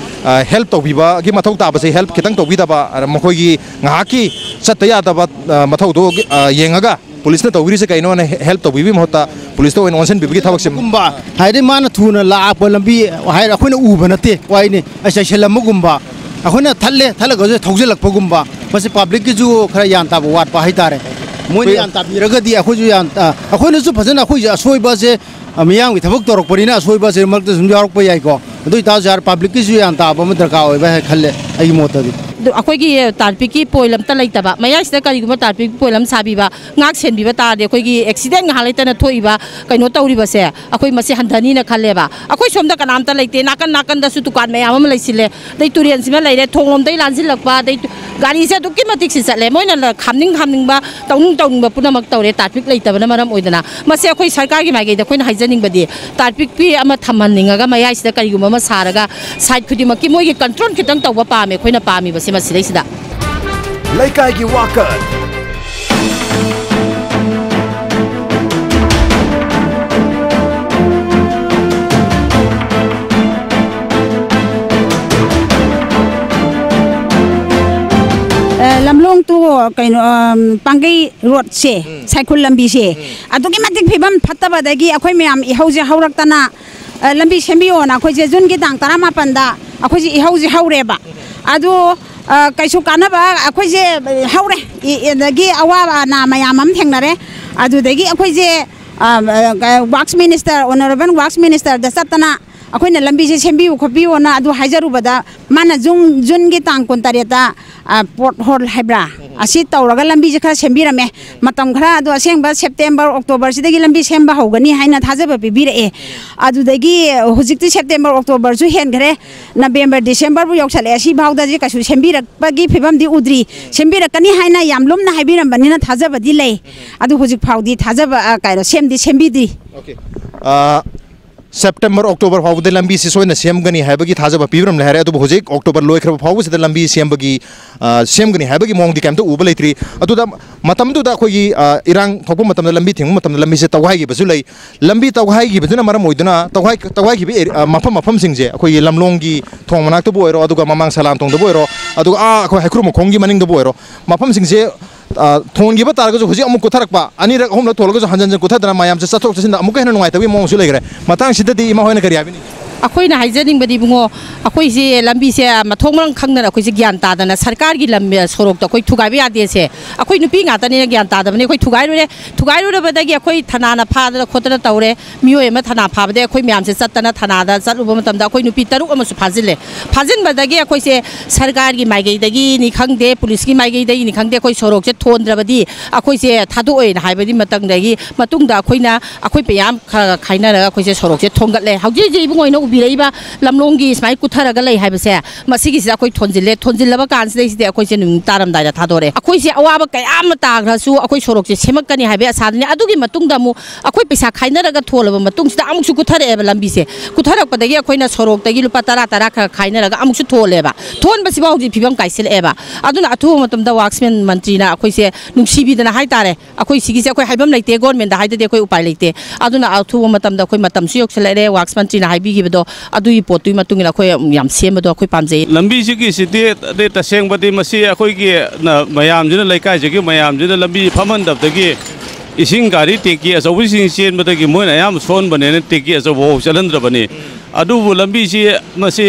ꯑ, ꯍꯦꯜꯞ ꯇꯧꯕꯤꯕꯒꯤ ꯃꯊꯧ ꯇꯥꯕꯁꯦ, ꯍꯦꯜꯞ ꯈꯤꯇꯪ ꯇꯧꯕꯤꯗꯕ, ꯑ, ꯃꯈꯣꯏꯒꯤ ꯉꯥꯏꯍꯥꯛꯀꯤ ꯆꯠꯇ ꯌꯥꯗꯕ, ꯑ, ꯃꯊꯧꯗꯣ, ꯑ, ꯌꯦꯡꯉꯒ ꯄꯨꯂꯤꯁꯅ ꯇꯧꯕꯤꯔꯤꯁꯦ ꯀꯩꯅꯣꯅ ꯍꯦ-, ꯍꯦꯜꯞ ꯇꯧꯕꯤꯕꯒꯤ ꯃꯍꯨꯠꯇ ꯄꯨꯂꯤꯁꯇ ꯑꯣꯏꯅ ꯑꯣꯟꯁꯤꯟꯕꯤꯕꯒꯤ ꯊꯕꯛꯁꯦ꯫ ꯒꯨꯝꯕ ꯍꯥꯏꯗꯤ ꯃꯥꯅ ꯊꯨꯅ ꯂꯥꯛꯄ ꯂꯝꯕꯤ ꯍꯥꯏꯔ ꯑꯩꯈꯣꯏꯅ ꯎꯕ ꯅꯠꯇꯦ, ꯋꯥꯏꯅꯤ꯫ ꯑꯩ ꯆꯩꯁꯤꯜꯂꯝꯕꯒꯨꯝꯕ, ꯑꯩꯈꯣꯏꯅ ꯊꯠꯂꯦ, ꯊꯠꯂꯒꯁꯨ ꯊꯧꯖꯤꯜꯂꯛꯄꯒꯨꯝꯕ, ꯃꯁꯤ ꯄꯥꯕ꯭ꯂꯤꯛꯀꯤꯁꯨ ꯈꯔ ꯒ꯭ꯌꯥꯟ ꯇꯥꯕ ꯋꯥꯠꯄ ꯍꯥꯏꯇꯥꯔꯦ꯫ ꯃꯣꯏꯅ ꯑꯩꯈꯣꯏ ꯒ꯭ꯌꯥꯟ ꯇꯥꯕꯤꯔꯒꯗꯤ ꯑꯩꯈꯣꯏꯁꯨ ꯒ꯭ꯌꯥꯟ ꯇꯥ-, ꯑꯩꯈꯣꯏꯅꯁꯨ ꯐꯖꯅ ꯑꯩꯈꯣꯏꯁꯨ ꯑꯁꯣꯏꯕꯁꯦ, ꯑ, ꯃꯤꯌꯥꯝꯒꯤ ꯊꯕꯛ ꯇꯧꯔꯛꯄꯅꯤꯅ ꯑꯁꯣꯏꯕꯁꯦ ꯃꯔꯛꯇ ꯁꯨꯝ ꯌꯥꯎꯔꯛꯄ ꯌꯥꯏꯀꯣ꯫ ꯑꯗꯨ ꯑꯣꯏꯇꯥꯔꯁꯨ ꯌꯥꯔꯦ, ꯄꯥꯕ꯭ꯂꯤꯛꯀꯤꯁꯨ ꯒ꯭ꯌꯥꯟ ꯇꯥꯕ ꯑꯃ ꯗꯔꯀꯥꯔ ꯑꯣꯏꯕ ꯍꯥꯏ ꯈꯜꯂꯦ ꯑꯩꯒꯤ ꯃꯣꯠꯇꯗꯤ꯫ ꯑꯗꯨ ꯑꯩꯈꯣꯏꯒꯤ ꯇ꯭ꯔꯥꯐꯤꯛꯀꯤ ꯄꯣꯏꯟ ꯑꯝꯇ ꯂꯩꯇꯕ, ꯃꯌꯥꯏꯁꯤꯗ ꯀꯔꯤꯒꯨꯝꯕ ꯇ꯭ꯔꯥꯐꯤꯛ ꯄꯣꯏꯟ ꯑꯃ ꯁꯥꯕꯤꯕ, ꯉꯥꯛ ꯁꯦꯟꯕꯤꯕ ꯇꯥꯔꯗꯤ, ꯑꯩꯈꯣꯏꯒꯤ ꯑꯦꯛꯁꯤꯗꯦꯟ ꯉꯥꯏꯍꯥꯛ ꯂꯩꯇꯅ ꯊꯣꯛꯏꯕ, ꯀꯩꯅꯣ ꯇꯧꯔꯤꯕꯁꯦ, ꯑꯩꯈꯣꯏ ꯃꯁꯤ ꯍꯟꯊꯅꯤꯅ ꯈꯜꯂꯦꯕ꯫ ꯑꯩꯈꯣꯏ ꯁꯣꯝꯗ ꯀꯅꯥꯝꯇ ꯂꯩꯇꯦ, ꯅꯥꯀꯟ ꯅꯥꯀꯟꯗꯁꯨ ꯗꯨꯀꯥꯟ ꯃꯌꯥꯝ ꯑꯃ ꯂꯩꯁꯤꯜꯂꯦ, ꯑꯗꯩ ꯇꯨꯔꯦꯜꯁꯤꯃ ꯂꯩꯔꯦ, ꯊꯣꯡ ꯂꯣꯝꯗꯩ ꯂꯥꯟꯁꯤꯜꯂꯛꯄ, ꯑꯗꯩ ꯒꯥꯔꯤꯁꯦ ꯑꯗꯨꯛꯀꯤ ꯃꯇꯤꯛ ꯁꯤ ꯆꯠꯂꯦ꯫ ꯃꯣꯏꯅ ꯂ-, ꯈꯥꯝꯅꯤꯡ ꯈꯥꯝꯅꯤꯡꯕ, ꯇꯧꯅꯤꯡ ꯇꯧꯅꯤꯡꯕ ꯄꯨꯝꯅꯃꯛ ꯇꯧꯔꯦ, ꯇ꯭ꯔꯥꯐꯤꯛ ꯂꯩꯇꯕꯅ ꯃꯔꯝ ꯑꯣꯏꯗꯅ꯫ ꯃꯁꯤ ꯑꯩꯈꯣꯏ ꯁꯔꯀꯥꯔꯒꯤ ꯃꯥꯏꯀꯩꯗ ꯑꯩꯈꯣꯏꯅ ꯍꯥꯏꯖꯅꯤꯡꯕꯗꯤ, ꯇ꯭ꯔꯥꯐꯤꯛ ꯄꯤ ꯑꯃ ꯊꯝꯍꯟꯅꯤꯡꯉꯒ, ꯃꯌꯥꯏꯁꯤꯗ ꯀꯔꯤꯒꯨꯝꯕ ꯑꯃ ꯁꯥꯔꯒ, ꯁꯥꯏꯠ ꯈꯨꯗꯤꯡꯃꯛꯀꯤ ꯃꯣꯏꯒꯤ ꯀꯟꯇ꯭ꯔꯣꯜ ꯈꯤꯇꯪ ꯇꯧꯕ ꯄꯥꯝꯃꯦ ꯑꯩꯈꯣꯏꯅ ꯄꯥꯝꯃꯤꯕꯁꯦ ꯃꯁꯤꯗꯩꯁꯤꯗ꯫ ꯂꯩꯀꯥꯏꯒꯤ ꯋꯥꯀꯠ꯫ ꯑ, ꯂꯝꯂꯣꯡ to ꯀꯩꯅꯣ, ꯑꯝ, ꯄꯥꯡꯒꯩ ꯔꯣꯗꯁꯦ, ꯎꯝ꯫ ꯁꯥꯏꯈꯨꯜ ꯂꯝꯕꯤꯁꯦ, ꯎꯝ꯫ ꯑꯗꯨꯛꯀꯤ ꯃꯇꯤꯛ ꯐꯤꯕꯝ ꯐꯠꯇꯕꯗꯒꯤ ꯑꯩꯈꯣꯏ ꯃꯌꯥꯝ ꯏꯍꯧꯁꯦ ꯍꯧꯔꯛꯇꯅ, ꯑ, ꯂꯝꯕꯤ ꯁꯦꯝꯕꯤꯌꯣꯅ ꯑꯩꯈꯣꯏꯁꯦ ꯖꯨꯟꯒꯤ ꯇꯥꯡ ꯇꯔꯥꯃꯥꯄꯟꯗ ꯑꯩꯈꯣꯏꯁꯦ ꯏꯍꯧꯁꯦ ꯍꯧꯔꯦꯕ꯫ ꯑꯗꯨ, ꯑ, ꯀꯩꯁꯨ ꯀꯥꯟꯅꯕ ꯑꯩꯈꯣꯏꯁꯦ ꯍꯧꯔꯦ꯫ ꯏ-, ꯑꯗꯒꯤ ꯑꯋꯥ ꯑꯅꯥ ꯃꯌꯥꯝ ꯑꯃ ꯊꯦꯡꯅꯔꯦ꯫ ꯑꯗꯨꯗꯒꯤ ꯑꯩꯈꯣꯏꯁꯦ, ꯑ, ꯑ, ꯋꯥꯔꯛꯁ ꯃꯤꯅꯤꯁꯇꯔ, ꯑꯣꯅꯔꯦꯕꯜ ꯋꯥꯔꯛꯁ ꯃꯤꯅꯤꯁꯇꯔꯗ ꯆꯠꯇꯅ ꯑꯩꯈꯣꯏꯅ ꯂꯝꯕꯤꯁꯦ ꯁꯦꯝꯕꯤꯌꯨ ꯈꯣꯠꯄꯤꯌꯣꯅ ꯑꯗꯨ ꯍꯥꯏꯖꯔꯨꯕꯗ, ꯃꯥꯅ ꯖꯨꯟ, ꯖꯨꯟꯒꯤ ꯇꯥꯡ ꯀꯨꯟꯇꯔꯦꯠꯇ, ꯑ, ꯄꯣꯠ ꯍꯣꯜ ꯍꯥꯏꯕ꯭ꯔꯥ? ꯎꯝ꯫ ꯑꯁꯤ ꯇꯧꯔꯒ ꯂꯝꯕꯤꯁꯦ ꯈꯔ ꯁꯦꯝꯕꯤꯔꯝꯃꯦ꯫ ꯎꯝ꯫ ꯃꯇꯝ ꯈꯔ ꯑꯗꯣ ꯑꯁꯦꯡꯕ ꯁꯦꯞꯇꯦꯝꯕꯔ, ꯑꯣꯛꯇꯣꯕꯔꯁꯤꯗꯒꯤ ꯂꯝꯕꯤ ꯁꯦꯝꯕ ꯍꯧꯒꯅꯤ ꯍꯥꯏꯅ ꯊꯥꯖꯕ ꯄꯤꯕꯤꯔꯛꯑꯦ꯫ ꯎꯝ꯫ ꯑꯗꯨꯗꯒꯤ ꯍꯧꯖꯤꯛꯇꯤ ꯁꯦꯞꯇꯦꯝꯕꯔ, ꯑꯣꯛꯇꯣꯕꯔꯁꯨ ꯍꯦꯟꯈ꯭ꯔꯦ꯫ ꯎꯝ꯫ ꯅꯕꯦꯝꯕꯔ, ꯗꯤꯁꯦꯝꯕꯔꯕꯨ ꯌꯧꯁꯜꯂꯛꯑꯦ꯫ ꯁꯤꯐꯥꯎꯗꯗꯤ ꯀꯩꯁꯨ ꯁꯦꯝꯕꯤꯔꯛꯄꯒꯤ ꯐꯤꯕꯝꯗꯤ ꯎꯗ꯭ꯔꯤ꯫ ꯎꯝ꯫ ꯁꯦꯝꯕꯤꯔꯛꯀꯅꯤ ꯍꯥꯏꯅ ꯌꯥꯝ ꯂꯨꯝꯅ ꯍꯥꯏꯕꯤꯔꯝꯕꯅꯤꯅ ꯊꯥꯖꯕꯗꯤ ꯂꯩ꯫ ꯎꯝ꯫ ꯑꯗꯨ ꯍꯧꯖꯤꯛ ꯐꯥꯎꯗꯤ ꯊꯥꯖꯕ, ꯑ, ꯀꯩꯅꯣ, ꯁꯦꯝꯗꯤ ꯁꯦꯝꯕꯤꯗ꯭ꯔꯤ꯫ ꯑꯣꯀꯦ꯫ ꯑ, ꯁꯦꯞꯇꯦꯝꯕꯔ, ꯑꯣꯛꯇꯣꯕꯔ ꯐꯥꯎꯕꯗ ꯂꯝꯕꯤꯁꯤ ꯁꯣꯏꯅ ꯁꯦꯝꯒꯅꯤ ꯍꯥꯏꯕꯒꯤ ꯊꯥꯖꯕ ꯄꯤꯕꯤꯔꯝꯂꯦ ꯍꯥꯏꯔꯦ, ꯑꯗꯨꯕꯨ ꯍꯧꯖꯤꯛ ꯑꯣꯛꯇꯣꯕꯔ ꯂꯣꯏꯈ꯭ꯔꯕ ꯐꯥꯎꯕꯁꯤꯗ ꯂꯝꯕꯤ ꯁꯦꯝꯕꯒꯤ, ꯑ, ꯁꯦꯝꯒꯅꯤ ꯍꯥꯏꯕꯒꯤ ꯃꯑꯣꯡꯗꯤ ꯀꯩꯝꯇ ꯎꯕ ꯂꯩꯇ꯭ꯔꯤ꯫ ꯑꯗꯨꯗ ꯃꯇꯝꯗꯨꯗ ꯑꯩꯈꯣꯏꯒꯤ, ꯑ, ꯏꯔꯥꯡ ꯊꯣꯛꯄ ꯃꯇꯝꯗ, ꯂꯝꯕꯤ ꯊꯤꯡꯕ ꯃꯇꯝꯗ ꯂꯝꯕꯤꯁꯦ ꯇꯧꯒꯥꯏꯈꯤꯕꯁꯨ ꯂꯩ꯫ ꯂꯝꯕꯤ ꯇꯧꯒꯥꯏꯈꯤꯕꯗꯨꯅ ꯃꯔꯝ ꯑꯣꯏꯗꯨꯅ ꯇꯧꯒꯥꯏ-, ꯇꯧꯒꯥꯏꯈꯤꯕ ꯑꯦꯔꯤ-, ꯑ, ꯃꯐꯝ ꯃꯐꯝꯁꯤꯡꯁꯦ ꯑꯩꯈꯣꯏꯒꯤ ꯂꯝꯂꯣꯡꯒꯤ ꯊꯣꯡ ꯃꯅꯥꯛꯇꯕꯨ ꯑꯣꯏꯔꯣ, ꯑꯗꯨꯒ ꯃꯃꯥꯡ ꯁꯂꯥꯝꯊꯣꯡꯗꯕꯨ ꯑꯣꯏꯔꯣ, ꯑꯗꯨꯒ ꯑꯥ ꯑꯩꯈꯣꯏ ꯍꯩꯀ꯭ꯔꯨ ꯃꯈꯣꯡꯒꯤ ꯃꯅꯤꯡꯗꯕꯨ ꯑꯣꯏꯔꯣ, ꯃꯐꯝꯁꯤꯡꯁꯦ ꯑ, ꯊꯣꯟꯈꯤꯕ ꯇꯥꯔꯒꯁꯨ ꯍꯧꯖꯤꯛ ꯑꯃꯨꯛ ꯀꯨꯠꯊꯔꯛꯄ, ꯑꯅꯤꯔꯛ ꯑꯍꯨꯝꯂꯛ ꯊꯣꯜꯂꯒꯁꯨ ꯍꯟꯖꯟ ꯍꯟꯖꯟ ꯀꯨꯠꯊꯗꯅ ꯃꯌꯥꯝꯁꯦ ꯆꯠꯊꯣꯛ ꯆꯠꯁꯤꯟꯗ ꯑꯃꯨꯛꯀ ꯍꯦꯟꯅ ꯅꯨꯡꯉꯥꯏꯇꯕꯒꯤ ꯃꯑꯣꯡꯁꯨ ꯂꯩꯈ꯭ꯔꯦ꯫ ꯃꯇꯥꯡꯁꯤꯗꯗꯤ ꯏꯃꯥ ꯍꯣꯏꯅ ꯀꯔꯤ ꯍꯥꯏꯕꯤꯅꯤꯡꯉꯤ? ꯑꯩꯈꯣꯏꯅ ꯍꯥꯏꯖꯅꯤꯡꯕꯗꯤ, ꯏꯕꯨꯡꯉꯣ, ꯑꯩꯈꯣꯏꯁꯦ ꯂꯝꯕꯤꯁꯦ ꯃꯊꯣꯡ ꯃꯔꯝ ꯈꯪꯗꯅ ꯑꯩꯈꯣꯏꯁꯦ ꯒ꯭ꯌꯥꯟ ꯇꯥꯗꯅ ꯁꯔꯀꯥꯔꯒꯤ ꯂꯝ, ꯁꯣꯔꯣꯛꯇ ꯑꯩꯈꯣꯏ ꯊꯨꯒꯥꯏꯕ ꯌꯥꯗꯦꯁꯦ꯫ ꯑꯩꯈꯣꯏ ꯅꯨꯄꯤ ꯉꯥꯛꯇꯅꯤꯅ ꯒ꯭ꯌꯥꯟ ꯇꯥꯗꯕꯅꯤ꯫ ꯑꯩꯈꯣꯏ ꯊꯨꯒꯥꯏꯔꯨꯔꯦ꯫ ꯊꯨꯒꯥꯏꯔꯨꯔꯕꯗꯒꯤ ꯑꯩꯈꯣꯏ ꯊꯅꯥꯅ ꯐꯥꯗꯅ ꯈꯣꯠꯇꯅ ꯇꯧꯔꯦ꯫ ꯃꯤꯑꯣꯏ ꯑꯃ ꯊꯅꯥ ꯐꯥꯕꯗꯒꯤ ꯑꯩꯈꯣꯏ ꯃꯌꯥꯝꯁꯦ ꯆꯠꯇꯅ ꯊꯅꯥꯗ ꯆꯠꯂꯨꯕ ꯃꯇꯝꯗ ꯑꯩꯈꯣꯏ ꯅꯨꯄꯤ ꯇꯔꯨꯛ ꯑꯃꯁꯨ ꯐꯥꯖꯤꯜꯂꯦ꯫ ꯐꯥꯖꯤꯟꯕꯗꯒꯤ ꯑꯩꯈꯣꯏꯁꯦ ꯁꯔꯀꯥꯔꯒꯤ ꯃꯥꯏꯀꯩꯗꯒꯤꯅꯤ ꯈꯪꯗꯦ, ꯄꯨꯂꯤꯁꯀꯤ ꯃꯥꯏꯀꯩꯗꯒꯤꯅꯤ ꯈꯪꯗꯦ, ꯑꯩꯈꯣꯏ ꯁꯣꯔꯣꯛꯁꯦ ꯊꯣꯟꯗ꯭ꯔꯕꯗꯤ ꯑꯩꯈꯣꯏꯁꯦ ꯊꯥꯗꯣꯛꯑꯣꯏꯅ ꯍꯥꯏꯕꯒꯤ ꯃꯇꯝꯗꯒꯤ, ꯃꯇꯨꯡꯗ ꯑꯩꯈꯣꯏꯅ, ꯑꯩꯈꯣꯏ ꯃꯌꯥꯝ ꯈꯔ ꯈꯥꯏꯅꯔꯒ ꯑꯩꯈꯣꯏꯁꯦ ꯁꯣꯔꯣꯛꯁꯦ ꯊꯣꯡꯒꯠꯂꯦ꯫ ꯍꯧꯖꯤꯛ ꯍꯧꯖꯤꯛ ꯏꯕꯨꯡꯉꯣ ꯍꯣꯏꯅ ꯎꯕꯤꯔꯛꯏꯕ ꯂꯝꯂꯣꯡꯒꯤ ꯁꯨꯃꯥꯏꯅ ꯀꯨꯊꯔꯒ ꯂꯩ ꯍꯥꯏꯕꯁꯦ, ꯃꯁꯤꯒꯤꯁꯤꯗ ꯑꯩꯈꯣꯏ ꯊꯣꯟꯖꯤꯜꯂꯦ꯫ ꯊꯣꯟꯖꯤꯜꯂꯕ ꯀꯥꯟꯁꯤꯗꯩꯁꯤꯗ ꯑꯩꯈꯣꯏꯁꯦ ꯅꯨꯃꯤꯠ ꯇꯥꯔꯝꯗꯥꯏꯗ ꯊꯥꯗꯣꯔꯛꯑꯦ꯫ ꯑꯩꯈꯣꯏꯁꯦ ꯑꯋꯥꯕ ꯀꯌꯥ ꯑꯃ ꯇꯥꯈ꯭ꯔꯁꯨ ꯑꯩꯈꯣꯏ ꯁꯣꯔꯣꯛꯁꯦ ꯁꯦꯝꯃꯛꯀꯅꯤ ꯍꯥꯏꯕꯒꯤ ꯑꯁꯥꯗꯅꯤ꯫ ꯑꯗꯨꯒꯤ ꯃꯇꯨꯡꯗ ꯑꯃꯨꯛ ꯑꯩꯈꯣꯏ ꯄꯩꯁꯥ ꯈꯥꯏꯅꯔꯒ ꯊꯣꯜꯂꯕ ꯃꯇꯨꯡꯁꯤꯗ ꯑꯃꯨꯛꯁꯨ ꯀꯨꯊꯔꯛꯑꯦꯕ ꯂꯝꯕꯤꯁꯦ꯫ ꯀꯨꯊꯔꯛꯄꯗꯒꯤ ꯑꯩꯈꯣꯏꯅ ꯁꯣꯔꯣꯛꯇꯒꯤ ꯂꯨꯄꯥ ꯇꯔꯥ ꯇꯔꯥ ꯈꯔ ꯈꯥꯏꯅꯔꯒ ꯑꯃꯨꯛꯁꯨ ꯊꯣꯜꯂꯦꯕ꯫ ꯊꯣꯟꯕꯁꯤꯐꯥꯎ ꯍꯧꯖꯤꯛ ꯐꯤꯕꯝ ꯀꯥꯏꯁꯤꯜꯂꯛꯑꯦꯕ꯫ ꯑꯗꯨꯅ ꯑꯊꯨꯕ ꯃꯇꯝꯗ ꯋꯥꯛꯁꯃꯦꯟ ꯃꯟꯇ꯭ꯔꯤꯅ ꯑꯩꯈꯣꯏꯁꯦ ꯅꯨꯡꯁꯤꯕꯤꯗꯅ ꯍꯥꯏꯇꯥꯔꯦ, ꯑꯩꯈꯣꯏ ꯁꯤꯒꯤꯁꯦ ꯑꯩꯈꯣꯏ ꯍꯥꯏꯐꯝ ꯂꯩꯇꯦ, ꯒꯣꯔꯃꯦꯟꯗ ꯍꯥꯏꯗꯗꯤ ꯑꯩꯈꯣꯏ ꯎꯄꯥꯏ ꯂꯩꯇꯦ꯫ ꯑꯗꯨꯅ ꯑꯊꯨꯕ ꯃꯇꯝꯗ ꯑꯩꯈꯣꯏ ꯃꯇꯝꯁꯨ ꯌꯧꯁꯤꯜꯂꯛꯑꯦ, ꯋꯥꯛꯁ ꯃꯟꯇ꯭ꯔꯤꯅ ꯍꯥꯏꯕꯤꯈꯤꯕꯗꯣ, ꯑꯗꯨꯒꯤ ꯄꯣꯠꯇꯨꯒꯤ ꯃꯇꯨꯡ ꯏꯟꯅ ꯑꯩꯈꯣꯏ ꯌꯥꯝ ꯁꯦꯝꯕꯗꯣ ꯑꯩꯈꯣꯏ ꯄꯥꯝꯖꯩ꯫ ꯂꯝꯕꯤꯁꯤꯒꯤ ꯁꯤꯗꯤ ꯇꯁꯦꯡꯕꯗꯤ ꯃꯁꯤ ꯑꯩꯈꯣꯏꯒꯤ ꯅ-, ꯃꯌꯥꯝꯁꯤꯅ, ꯂꯩꯀꯥꯏꯁꯤꯒꯤ ꯃꯌꯥꯝꯁꯤꯅ ꯂꯝꯕꯤ ꯐꯝꯍꯟꯗꯕꯗꯒꯤ ꯏꯁꯤꯡ ꯒꯥꯔꯤ ꯇꯦꯡꯀꯤ ꯑꯆꯧꯕꯁꯤꯡ ꯆꯦꯟꯕꯗꯒꯤ ꯃꯣꯏꯅ ꯑꯌꯥꯝꯕ ꯁꯣꯛꯍꯟꯕꯅꯦꯅ ꯇꯦꯡꯀꯤ ꯑꯆꯧꯕ ꯐꯥꯎ ꯆꯠꯍꯟꯗ꯭ꯔꯕꯅꯤ꯫ ꯑꯗꯨꯕꯨ ꯂꯝꯕꯤꯁꯤ ꯃꯁꯤ,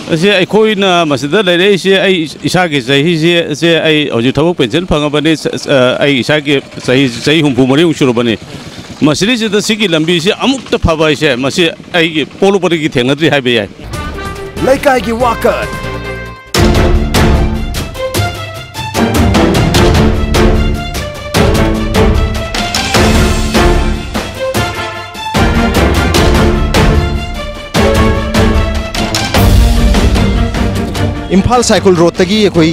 ꯃꯁꯤ ꯑꯩꯈꯣꯏꯅ ꯃꯁꯤꯗ ꯂꯩꯔꯛꯏꯁꯦ, ꯑꯩ ꯏꯁꯥꯒꯤ ꯆꯍꯤꯁꯦ, ꯁꯦ ꯑꯩ ꯍꯧꯖꯤꯛ ꯊꯕꯛ ꯄꯦꯟꯁꯤꯟ ꯐꯪꯉꯕꯅꯤ꯫ ꯁ-, ꯁ-, ꯑꯩ ꯏꯁꯥꯒꯤ ꯆꯍꯤ, ꯆꯍꯤ ꯍꯨꯝꯐꯨ ꯃꯔꯤꯃꯨꯛ ꯁꯨꯔꯕꯅꯤ꯫ ꯃꯁꯤꯗꯩꯁꯤꯗ ꯁꯤꯒꯤ ꯂꯝꯕꯤꯁꯤ ꯑꯃꯨꯛꯇ ꯐꯕ ꯍꯥꯏꯁꯦ, ꯃꯁꯤ ꯑꯩꯒꯤ ꯄꯣꯛꯂꯛꯄꯗꯒꯤ ꯊꯦꯡꯅꯗ꯭ꯔꯤ ꯍꯥꯏꯕ ꯌꯥꯏ꯫ ꯂꯩꯀꯥꯏꯒꯤ ꯋꯥꯀꯠ꯫ ꯏꯝꯐꯥꯜ ꯁꯥꯏꯈꯨꯜ ꯔꯣꯗꯇꯒꯤ ꯑꯩꯈꯣꯏ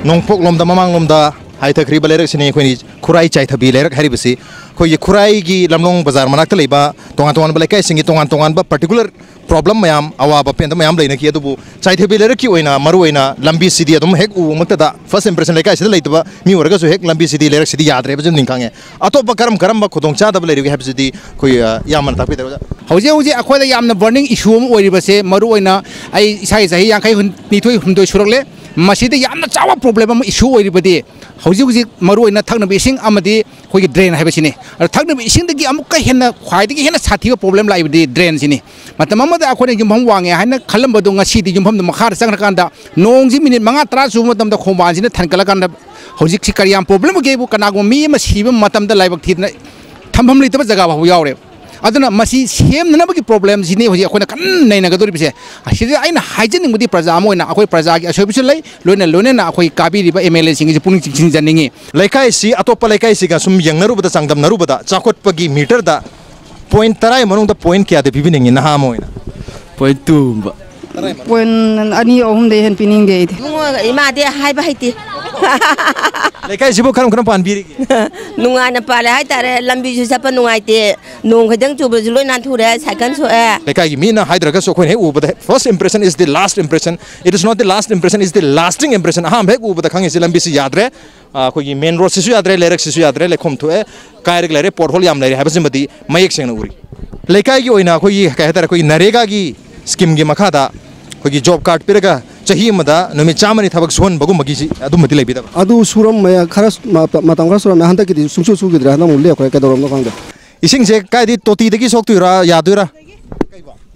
ꯅꯣꯡꯄꯣꯛꯂꯣꯝꯗ, ꯃꯃꯥꯡꯂꯣꯝꯗ ꯍꯥꯏꯊꯈ꯭ꯔꯤꯕ ꯂꯩꯔꯛꯁꯤꯅꯤ ꯑꯩꯈꯣꯏꯅ ꯈꯨꯔꯥꯏ ꯆꯥꯏꯊꯕꯤ ꯂꯩꯔꯛ ꯍꯥꯏꯔꯤꯕꯁꯤ꯫ ꯑꯩꯈꯣꯏꯒꯤ ꯈꯨꯔꯥꯏꯒꯤ ꯂꯝꯂꯣꯡ ꯕꯖꯥꯔ ꯃꯅꯥꯛꯇ ꯂꯩꯕ ꯇꯣꯉꯥꯟ ꯇꯣꯉꯥꯟꯕ ꯂꯩꯀꯥꯏꯁꯤꯡꯒꯤ ꯇꯣꯉꯥꯟ ꯇꯣꯉꯥꯟꯕ particular problem ꯃꯌꯥꯝ, ꯑꯋꯥꯕ ꯑꯄꯦꯟꯗ ꯃꯌꯥꯝ ꯂꯩꯅꯈꯤ꯫ ꯑꯗꯨꯕꯨ ꯆꯥꯏꯊꯕꯤ ꯂꯩꯔꯛꯀꯤ ꯑꯣꯏꯅ ꯃꯔꯨꯑꯣꯏꯅ ꯂꯝꯕꯤꯁꯤꯗꯤ ꯑꯗꯨꯝ ꯍꯦꯛ ꯎꯕꯃꯛꯇꯗ first impression, ꯂꯩꯀꯥꯏꯁꯤꯗ ꯂꯩꯇꯕ ꯃꯤ ꯑꯣꯏꯔꯒꯁꯨ ꯍꯦꯛ ꯂꯝꯕꯤꯁꯤꯗꯤ, ꯂꯩꯔꯛꯁꯤꯗꯤ ꯌꯥꯗ꯭ꯔꯦ ꯍꯥꯏꯕꯁꯤ ꯑꯗꯨꯝ ꯈꯪꯉꯦ꯫ ꯑꯇꯣꯞꯄ ꯀꯔꯝ ꯀꯔꯝꯕ ꯈꯨꯗꯣꯡꯆꯥꯗꯕ ꯂꯩꯔꯤꯒꯦ ꯍꯥꯏꯕꯁꯤꯗꯤ ꯑꯩꯈꯣꯏ, ꯑ, ꯏꯌꯥꯝꯕꯅ ꯇꯥꯛꯄꯤꯗꯧꯖ-꯫ ꯍꯧꯖꯤꯛ ꯍꯧꯖꯤꯛ ꯑꯩꯈꯣꯏꯗ ꯌꯥꯝꯅ burning issue ꯑꯃ ꯑꯣꯏꯔꯤꯕꯁꯦ, ꯃꯔꯨꯑꯣꯏꯅ ꯑꯩ ꯏꯁꯥꯒꯤ ꯆꯍꯤ ꯌꯥꯡꯈꯩ ꯅꯤꯊꯣꯏ ꯍꯨꯝꯗꯣꯏ ꯁꯨꯔꯛꯂꯦ꯫ ꯃꯁꯤꯗ ꯌꯥꯝꯅ ꯆꯥꯎꯕ problem ꯑꯃ, issue ꯑꯣꯏꯔꯤꯕꯗꯤ ꯍꯧꯖꯤꯛ ꯍꯧꯖꯤꯛ ꯃꯔꯨꯑꯣꯏꯅ ꯊꯛꯅꯕ ꯏꯁꯤꯡ ꯑꯃꯗꯤ ꯑꯩꯈꯣꯏꯒꯤ ꯗ꯭ꯔꯦꯟ ꯍꯥꯏꯕꯁꯤꯅꯤ꯫ ꯑꯗꯣ ꯊꯛꯅꯕ ꯏꯁꯤꯡꯗꯒꯤ ꯑꯃꯨꯛꯀ ꯍꯦꯟꯅ, ꯈ꯭ꯋꯥꯏꯗꯒꯤ ꯍꯦꯟꯅ ꯁꯥꯊꯤꯕ ꯄ꯭ꯔꯣꯕ꯭ꯂꯦꯝ ꯂꯥꯛꯏꯕꯗꯤ ꯗ꯭ꯔꯦꯟꯁꯤꯅꯤ꯫ ꯃꯇꯝ ꯑꯃꯗ ꯑꯩꯈꯣꯏꯅ ꯌꯨꯝꯐꯝ ꯋꯥꯡꯉꯦ ꯍꯥꯏꯅ ꯈꯜꯂꯝꯕꯗꯣ ꯉꯁꯤꯗꯤ ꯌꯨꯝꯐꯝꯗꯨ ꯃꯈꯥꯗ ꯆꯪꯈ꯭ꯔꯀꯥꯟꯗ ꯅꯣꯡꯁꯤ ꯃꯤꯅꯤꯠ ꯃꯉꯥ ꯇꯔꯥ ꯆꯨꯕ ꯃꯇꯝꯗ ꯈꯣꯡꯕꯥꯟꯁꯤꯅ ꯊꯟꯒꯠꯂꯀꯥꯟꯗ ꯍꯧꯖꯤꯛꯁꯤ ꯀꯔꯤ ꯌꯥꯝ ꯄ꯭ꯔꯣꯕ꯭ꯂꯦꯝ ꯑꯣꯏꯒꯦꯕꯨ, ꯀꯅꯥꯒꯨꯝꯕ ꯃꯤ ꯑꯃ ꯁꯤꯕ ꯃꯇꯝꯗ ꯂꯥꯏꯕꯛ ꯊꯤꯗꯅ ꯊꯝꯐꯝ ꯂꯩꯇꯕ ꯖꯒꯥ ꯐꯥꯎꯕ ꯌꯥꯎꯔꯦ꯫ ꯑꯗꯨꯅ ꯃꯁꯤ ꯁꯦꯝꯅꯅꯕꯒꯤ ꯄ꯭ꯔꯣꯕ꯭ꯂꯦꯝꯁꯤꯅꯤ ꯍꯧꯖꯤꯛ ꯑꯩꯈꯣꯏꯅ ꯀꯟꯅ ꯅꯩꯅꯒꯗꯧꯔꯤꯕꯁꯦ꯫ ꯑꯁꯤꯗ ꯑꯩꯅ ꯍꯥꯏꯖꯅꯤꯡꯕꯗꯤ ꯄ꯭ꯔꯖꯥ ꯑꯃ ꯑꯣꯏꯅ ꯑꯩꯈꯣꯏ ꯄ꯭ꯔꯖꯥꯒꯤ ꯑꯁꯣꯏꯕꯁꯨ ꯂꯩ, ꯂꯣꯏꯅ ꯂꯣꯏꯅꯅ ꯑꯩꯈꯣꯏ ꯀꯥꯕꯤꯔꯤꯕ ꯑꯦꯝ ꯑꯦꯜ ꯑꯦꯁꯤꯡꯒꯤꯁꯨ ꯄꯨꯛꯅꯤꯡ ꯆꯤꯡꯁꯤꯟꯖꯅꯤꯡꯉꯤ꯫ ꯂꯩꯀꯥꯏꯁꯤ ꯑꯇꯣꯞꯄ ꯂꯩꯀꯥꯏꯁꯤꯒ ꯁꯨꯝ ꯌꯦꯡꯅꯔꯨꯕꯗ, ꯆꯥꯡꯗꯝꯅꯔꯨꯕꯗ, ꯆꯥꯎꯈꯠꯄꯒꯤ ꯃꯤꯇꯔꯗ ꯄꯣꯏꯟ ꯇꯔꯥꯒꯤ ꯃꯅꯨꯡꯗ ꯄꯣꯏꯟ ꯀꯌꯥꯗ ꯄꯤꯕꯤꯅꯤꯡꯉꯤ ꯅꯍꯥ ꯑꯃ ꯑꯣꯏꯅ? ꯄꯣꯏꯟ ꯇꯨꯒꯨꯝꯕ꯫ ꯄꯣꯏꯟ ꯑꯅꯤ ꯑꯍꯨꯝꯗꯩ ꯍꯦꯟꯅ ꯄꯤꯅꯤꯡꯗꯦ ꯑꯩꯗꯤ꯫ ꯏꯕꯨꯡꯉꯣ, ꯏꯃꯥꯗꯤ ꯍꯥꯏꯕ ꯍꯩꯇꯦ꯫ ꯂꯩꯀꯥꯏꯁꯤꯕꯨ ꯀꯔꯝ ꯀꯔꯝ ꯄꯥꯟꯕꯤꯔꯤꯒꯦ? ꯅꯨꯡꯉꯥꯏꯅ ꯄꯥꯜꯂꯦ ꯍꯥꯏꯇꯥꯔꯦ꯫ ꯂꯝꯕꯤꯁꯨ ꯆꯠꯄ ꯅꯨꯡꯉꯥꯏꯇꯦ, ꯅꯣꯡ ꯈꯤꯇꯪ ꯆꯨꯕꯁꯨ ꯂꯣꯏ ꯅꯥꯟꯊꯨꯔꯦ, ꯁꯥꯏꯀꯜ ꯁꯣꯛꯑꯦ꯫ ꯂꯩꯀꯥꯏꯒꯤ ꯃꯤꯅ ꯍꯥꯏꯗ꯭ꯔꯒꯁꯨ ꯑꯩꯈꯣꯏꯅ ꯍꯦꯛ ꯎꯕꯗ, first impression is the last impression, it is not the last impression, is the lasting impression꯫ ꯑꯍꯥꯟꯕ ꯍꯦꯛ ꯎꯕꯗ ꯈꯪꯉꯤꯁꯦ ꯂꯝꯕꯤꯁꯤ ꯌꯥꯗ꯭ꯔꯦ꯫ ꯑ, ꯑꯩꯈꯣꯏꯒꯤ ꯃꯦꯟ ꯔꯣꯗꯁꯤꯁꯨ ꯌꯥꯗ꯭ꯔꯦ, ꯂꯩꯔꯛꯁꯤꯁꯨ ꯌꯥꯗ꯭ꯔꯦ, ꯂꯩꯈꯣꯝ ꯊꯣꯛꯑꯦ, ꯀꯥꯏꯔꯒ ꯂꯩꯔꯦ, ꯄꯣꯠꯍꯣꯜ ꯌꯥꯝ ꯂꯩꯔꯦ ꯍꯥꯏꯕꯁꯤꯃꯗꯤ ꯃꯌꯦꯛ ꯁꯦꯡꯅ ꯎꯔꯤ꯫ ꯂꯩꯀꯥꯏꯒꯤ ꯑꯣꯏꯅ ꯑꯩꯈꯣꯏꯒꯤ, ꯀꯩ ꯍꯥꯏꯇꯥꯔꯦ, ꯑꯩꯈꯣꯏꯒꯤ ꯅꯔꯦꯒꯥꯒꯤ ꯁ꯭ꯀꯤꯝꯒꯤ ꯃꯈꯥꯗ ꯑꯩꯈꯣꯏꯒꯤ ꯖꯣꯕ ꯀꯥꯔꯗ ꯄꯤꯔꯒ ꯆꯍꯤ ꯑꯃꯗ ꯅꯨꯃꯤꯠ ꯆꯥꯝꯃꯅꯤ ꯊꯕꯛ ꯁꯨꯍꯟꯕꯒꯨꯝꯕꯒꯤꯁꯤ ꯑꯗꯨꯝꯕꯗꯤ ꯂꯩꯕꯤꯗꯕ꯭ꯔꯥ? ꯑꯗꯨ ꯁꯨꯔꯝꯃꯦ, ꯈꯔ ꯃꯇ-, ꯃꯇꯝ ꯈꯔ ꯁꯨꯔꯝꯃꯦ, ꯍꯟꯗꯛꯀꯤꯗꯤ ꯁꯨꯡꯁꯨ ꯁꯨꯈꯤꯗ꯭ꯔꯦ, ꯍꯟꯗꯛ ꯑꯃꯨꯛ ꯂꯦꯞꯈ꯭ꯔꯦ, ꯀꯩꯗꯧꯔꯕꯅꯣ ꯈꯪꯗꯦ꯫ ꯏꯁꯤꯡꯁꯦ ꯀꯥꯏꯗꯤ, ꯇꯣꯇꯤꯗꯒꯤ ꯁꯣꯛꯇꯣꯏꯔꯥ, ꯌꯥꯗꯣꯏꯔꯥ?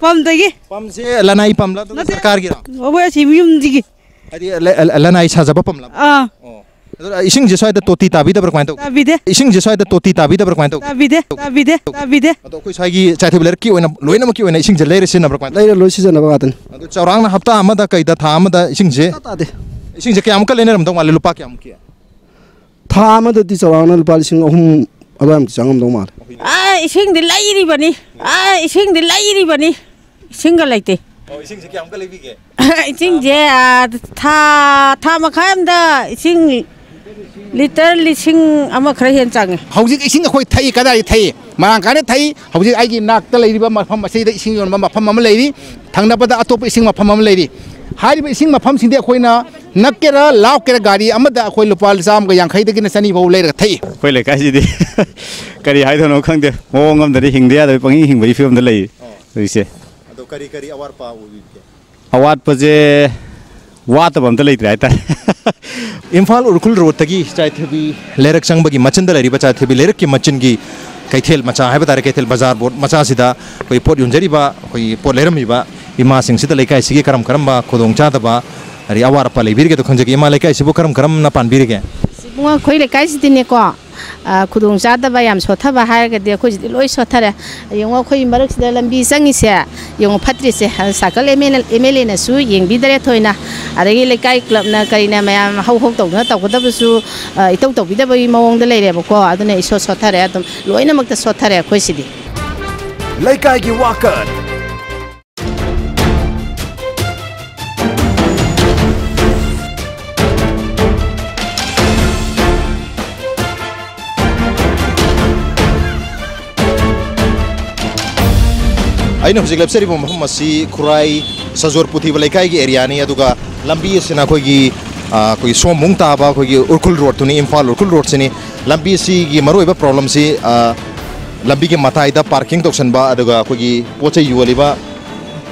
ꯄꯝꯗꯒꯤ꯫ ꯄꯝꯁꯦ ꯂꯅꯥꯏ ꯄꯝꯂ, ꯑꯗꯨꯒ ꯅꯠꯇꯦ꯫ ꯁꯔꯀꯥꯔꯒꯤꯔꯣ? ꯑꯩꯈꯣꯏ ꯑꯁꯤ ꯌꯨꯝꯁꯤꯒꯤ꯫ ꯍꯥꯏꯗꯤ ꯂ-, ꯂ-, ꯂꯅꯥꯏ ꯁꯥꯖꯕ ꯄꯝꯂꯕ? ꯑꯥ꯫ ꯑꯣ꯫ ꯑꯗꯣ ꯏꯁꯤꯡꯁꯦ ꯁ꯭ꯋꯥꯏꯗ ꯇꯣꯇꯤ ꯇꯥꯕꯤꯗꯕ꯭ꯔꯥ ꯀꯃꯥꯏꯅ ꯇꯧꯒꯦ? ꯇꯥꯕꯤꯗꯦ꯫ ꯏꯁꯤꯡꯁꯦ ꯁ꯭ꯋꯥꯏꯗ ꯇꯣꯇꯤ ꯇꯥꯕꯤꯗꯕ꯭ꯔꯥ ꯀꯃꯥꯏꯅ ꯇꯧꯒꯦ? ꯇꯥꯕꯤꯗꯦ, ꯇꯥꯕꯤꯗꯦ, ꯇꯥꯕꯤꯗꯦ꯫ ꯑꯗꯣ ꯑꯩꯈꯣꯏ ꯁ꯭ꯋꯥꯏꯒꯤ ꯆꯥꯏꯊꯕꯤ ꯂꯩꯔꯛꯀꯤ ꯑꯣꯏꯅ ꯂꯣꯏꯅꯃꯛꯀꯤ ꯑꯣꯏꯅ ꯏꯁꯤꯡꯁꯦ ꯂꯩꯔ ꯁꯤꯖꯤꯟꯅꯕ꯭ꯔꯥ ꯀꯃꯥꯏꯅ ꯇꯧꯒꯦ? ꯂꯩꯔ ꯂꯣꯏ ꯁꯤꯖꯤꯟꯅꯕ ꯉꯥꯛꯇꯅꯤ꯫ ꯑꯗꯣ ꯆꯥꯎꯔꯥꯛꯅ ꯍꯞꯇꯥ ꯑꯃꯗ ꯀꯩꯗ, ꯊꯥ ꯑꯃꯗ ꯏꯁꯤꯡꯁꯦ, ꯁꯨꯡꯇꯥ ꯇꯥꯗꯦ꯫ ꯏꯁꯤꯡꯁꯦ ꯀꯌꯥꯃꯨꯛꯀ ꯂꯩꯅꯔꯝꯗꯧ ꯃꯥꯜꯂꯦ? ꯂꯨꯄꯥ ꯀꯌꯥꯃꯨꯛꯀꯤ? ꯊꯥ ꯑꯃꯗꯗꯤ ꯆꯥꯎꯔꯥꯛꯅ ꯂꯨꯄꯥ ꯂꯤꯁꯤꯡ ꯑꯍꯨꯝ ꯑꯗꯨꯋꯥꯏꯃꯨꯛꯇꯤ ꯆꯪꯉꯝꯗꯧ ꯃꯥꯜꯂꯦ꯫ ꯑꯥ, ꯏꯁꯤꯡꯗꯤ ꯂꯩꯔꯤꯕꯅꯤ꯫ ꯑꯥ, ꯏꯁꯤꯡꯗꯤ ꯂꯩꯔꯤꯕꯅꯤ꯫ ꯏꯁꯤꯡꯒ ꯂꯩꯇꯦ꯫ ꯑꯣ, ꯏꯁꯤꯡꯁꯦ ꯀꯌꯥꯃꯨꯛꯀ ꯂꯩꯕꯤꯒꯦ? ꯏꯁꯤꯡꯁꯦ, ꯑꯥ, ꯊꯥ, ꯊꯥ ꯃꯈꯥꯏ ꯑꯃꯗ ꯏꯁꯤꯡ ꯂꯤꯇꯔ ꯂꯤꯁꯤꯡ ꯑꯃ ꯈꯔ ꯍꯦꯟꯅ ꯆꯪꯉꯦ꯫ ꯍꯧꯖꯤꯛ ꯏꯁꯤꯡ ꯑꯩꯈꯣꯏ ꯊꯛꯏ, ꯀꯗꯥꯏꯗ ꯊꯛꯏ? ꯃꯔꯥꯡ ꯀꯥꯏꯅ ꯊꯛꯏ꯫ ꯍꯧꯖꯤꯛ ꯑꯩꯒꯤ ꯅꯥꯛꯇ ꯂꯩꯔꯤꯕ ꯃꯐꯝ ꯑꯁꯤꯗ ꯏꯁꯤꯡ ꯌꯣꯟꯕ ꯃꯐꯝ ꯑꯃ ꯂꯩꯔꯤ, ꯊꯪꯅꯕꯗ ꯑꯇꯣꯞꯄ ꯏꯁꯤꯡ ꯃꯐꯝ ꯑꯃ ꯂꯩꯔꯤ꯫ ꯍꯥꯏꯔꯤꯕ ꯏꯁꯤꯡ ꯃꯐꯝꯁꯤꯡꯗꯤ ꯑꯩꯈꯣꯏꯅ ꯅꯛꯀꯦꯔꯥ ꯂꯥꯞꯀꯦꯔꯥ ꯒꯥꯔꯤ ꯑꯃꯗ ꯑꯩꯈꯣꯏ ꯂꯨꯄꯥ ꯆꯥꯝꯃꯒ ꯌꯥꯡꯈꯩꯗꯒꯤꯅ ꯆꯅꯤ ꯐꯥꯎ ꯂꯩꯔꯒ ꯊꯛꯏ꯫ ꯑꯩꯈꯣꯏ ꯂꯩꯀꯥꯏꯁꯤꯗꯤ ꯀꯔꯤ ꯍꯥꯏꯗꯣꯏꯅꯣ ꯈꯪꯗꯦ, ꯃꯑꯣꯡ ꯑꯃꯗꯗꯤ ꯍꯤꯡꯗ ꯌꯥꯗꯕ, ꯄꯪꯍꯤꯡ ꯍꯤꯡꯕꯒꯤ ꯐꯤꯕꯝꯗ ꯂꯩ ꯍꯧꯖꯤꯛꯁꯦ꯫ ꯑꯗꯣ ꯀꯔꯤ ꯀꯔꯤ ꯑꯋꯥꯠꯄ ꯎꯕꯤꯒꯦ? ꯑꯋꯥꯠꯄꯁꯦ ꯋꯥꯠꯇꯕ ꯑꯝꯇ ꯂꯩꯇ꯭ꯔꯦ ꯍꯥꯏꯇꯥꯔꯦ꯫ ꯏꯝꯐꯥꯜ ꯎꯔꯈꯨꯜ ꯔꯣꯗꯇꯒꯤ ꯆꯥꯏꯊꯕꯤ ꯂꯩꯔꯛ ꯆꯪꯕꯒꯤ ꯃꯆꯤꯟꯗ ꯂꯩꯔꯤꯕ ꯆꯥꯏꯊꯕꯤ ꯂꯩꯔꯛꯀꯤ ꯃꯆꯤꯟꯒꯤ ꯀꯩꯊꯦꯜ ꯃꯆꯥ ꯍꯥꯏꯕ ꯇꯥꯔꯦ, ꯀꯩꯊꯦꯜ ꯕꯖꯥꯔ ꯕꯣꯠ ꯃꯆꯥꯁꯤꯗ ꯑꯩꯈꯣꯏ ꯄꯣꯠ ꯌꯣꯟꯖꯔꯤꯕ, ꯑꯩꯈꯣꯏ ꯄꯣꯠ ꯂꯩꯔꯝꯃꯤꯕ ꯏꯃꯥꯁꯤꯡꯁꯤꯗ ꯂꯩꯀꯥꯏꯁꯤꯒꯤ ꯀꯔꯝ ꯀꯔꯝꯕ ꯈꯨꯗꯣꯡꯆꯥꯗꯕ, ꯑꯗꯩ ꯑꯋꯥꯠ ꯑꯄꯥ ꯂꯩꯕꯤꯔꯤꯒꯦ ꯑꯗꯣ ꯈꯪꯖꯒꯦ꯫ ꯏꯃꯥ, ꯂꯩꯀꯥꯏꯁꯤꯕꯨ ꯀꯔꯝ ꯀꯔꯝꯅ ꯄꯥꯟꯕꯤꯔꯤꯒꯦ? ꯏꯕꯨꯡꯉꯣ, ꯑꯩꯈꯣꯏ ꯂꯩꯀꯥꯏꯁꯤꯗꯤꯅꯦꯀꯣ, ꯑ, ꯈꯨꯗꯣꯡꯆꯥꯗꯕ ꯌꯥꯝ ꯁꯣꯠꯊꯕ ꯍꯥꯏꯔꯒꯗꯤ ꯑꯩꯈꯣꯏꯁꯤꯗꯤ ꯂꯣꯏ ꯁꯣꯠꯊꯔꯦ꯫ ꯌꯦꯡꯉꯣ, ꯑꯩꯈꯣꯏ ꯃꯔꯛꯁꯤꯗ ꯂꯝꯕꯤ ꯆꯪꯉꯤꯁꯦ, ꯌꯦꯡꯉꯣ, ꯐꯠꯇ꯭ꯔꯤꯁꯦ꯫ ꯑ, ꯁꯥꯏꯀꯜ ꯑꯦꯝ ꯑꯦꯜ ꯑꯦꯅꯁꯨ ꯌꯦꯡꯕꯤꯗꯔꯦ ꯊꯣꯏꯅ, ꯑꯗꯒꯤ ꯂꯩꯀꯥꯏ ꯀ꯭ꯂꯕꯅ ꯀꯔꯤꯅ ꯃꯌꯥꯝ ꯍꯧ ꯍꯧ ꯇꯧꯗꯅ ꯇꯧꯒꯗꯕꯁꯨ, ꯑ, ꯏꯇꯧ ꯇꯧꯕꯤꯗꯕꯒꯤ ꯃꯑꯣꯡꯗ ꯂꯩꯔꯦꯕꯀꯣ꯫ ꯑꯗꯨꯅ ꯏꯁꯣꯠ ꯁꯣꯠꯊꯔꯦ, ꯑꯗꯨꯝ ꯂꯣꯏꯅꯃꯛꯇ ꯁꯣꯠꯊꯔꯦ ꯑꯩꯈꯣꯏꯁꯤꯗꯤ꯫ ꯂꯩꯀꯥꯏꯒꯤ ꯋꯥꯀꯠ꯫ ꯑꯩꯅ ꯍꯧꯖꯤꯛ ꯂꯦꯞꯆꯔꯤꯕ ꯃꯐꯝ ꯑꯁꯤ ꯈꯨꯔꯥꯏ ꯁꯖꯣꯔ ꯄꯨꯊꯤꯕ ꯂꯩꯀꯥꯏꯒꯤ ꯑꯦꯔꯤꯌꯥꯅꯤ, ꯑꯗꯨꯒ ꯂꯝꯕꯤ ꯑꯁꯤꯅ ꯑꯩꯈꯣꯏꯒꯤ, ꯑ, ꯑꯩꯈꯣꯏꯒꯤ ꯁꯣꯝꯕꯨꯡ ꯇꯥꯕ ꯑꯩꯈꯣꯏꯒꯤ ꯎꯔꯈꯨꯜ ꯔꯣꯗꯇꯨꯅꯤ, ꯏꯝꯐꯥꯜ ꯎꯔꯈꯨꯜ ꯔꯣꯗꯁꯤꯅꯤ꯫ ꯂꯝꯕꯤ ꯑꯁꯤꯒꯤ ꯃꯔꯨꯑꯣꯏꯕ ꯄ꯭ꯔꯣꯕ꯭ꯂꯦꯝꯁꯤ, ꯑ, ꯂꯝꯕꯤꯒꯤ ꯃꯇꯥꯏꯗ ꯄꯥꯔꯀꯤꯡ ꯇꯧꯁꯟꯕ, ꯑꯗꯨꯒ ꯑꯩꯈꯣꯏꯒꯤ ꯄꯣꯠ ꯆꯩ ꯌꯣꯜꯂꯤꯕ,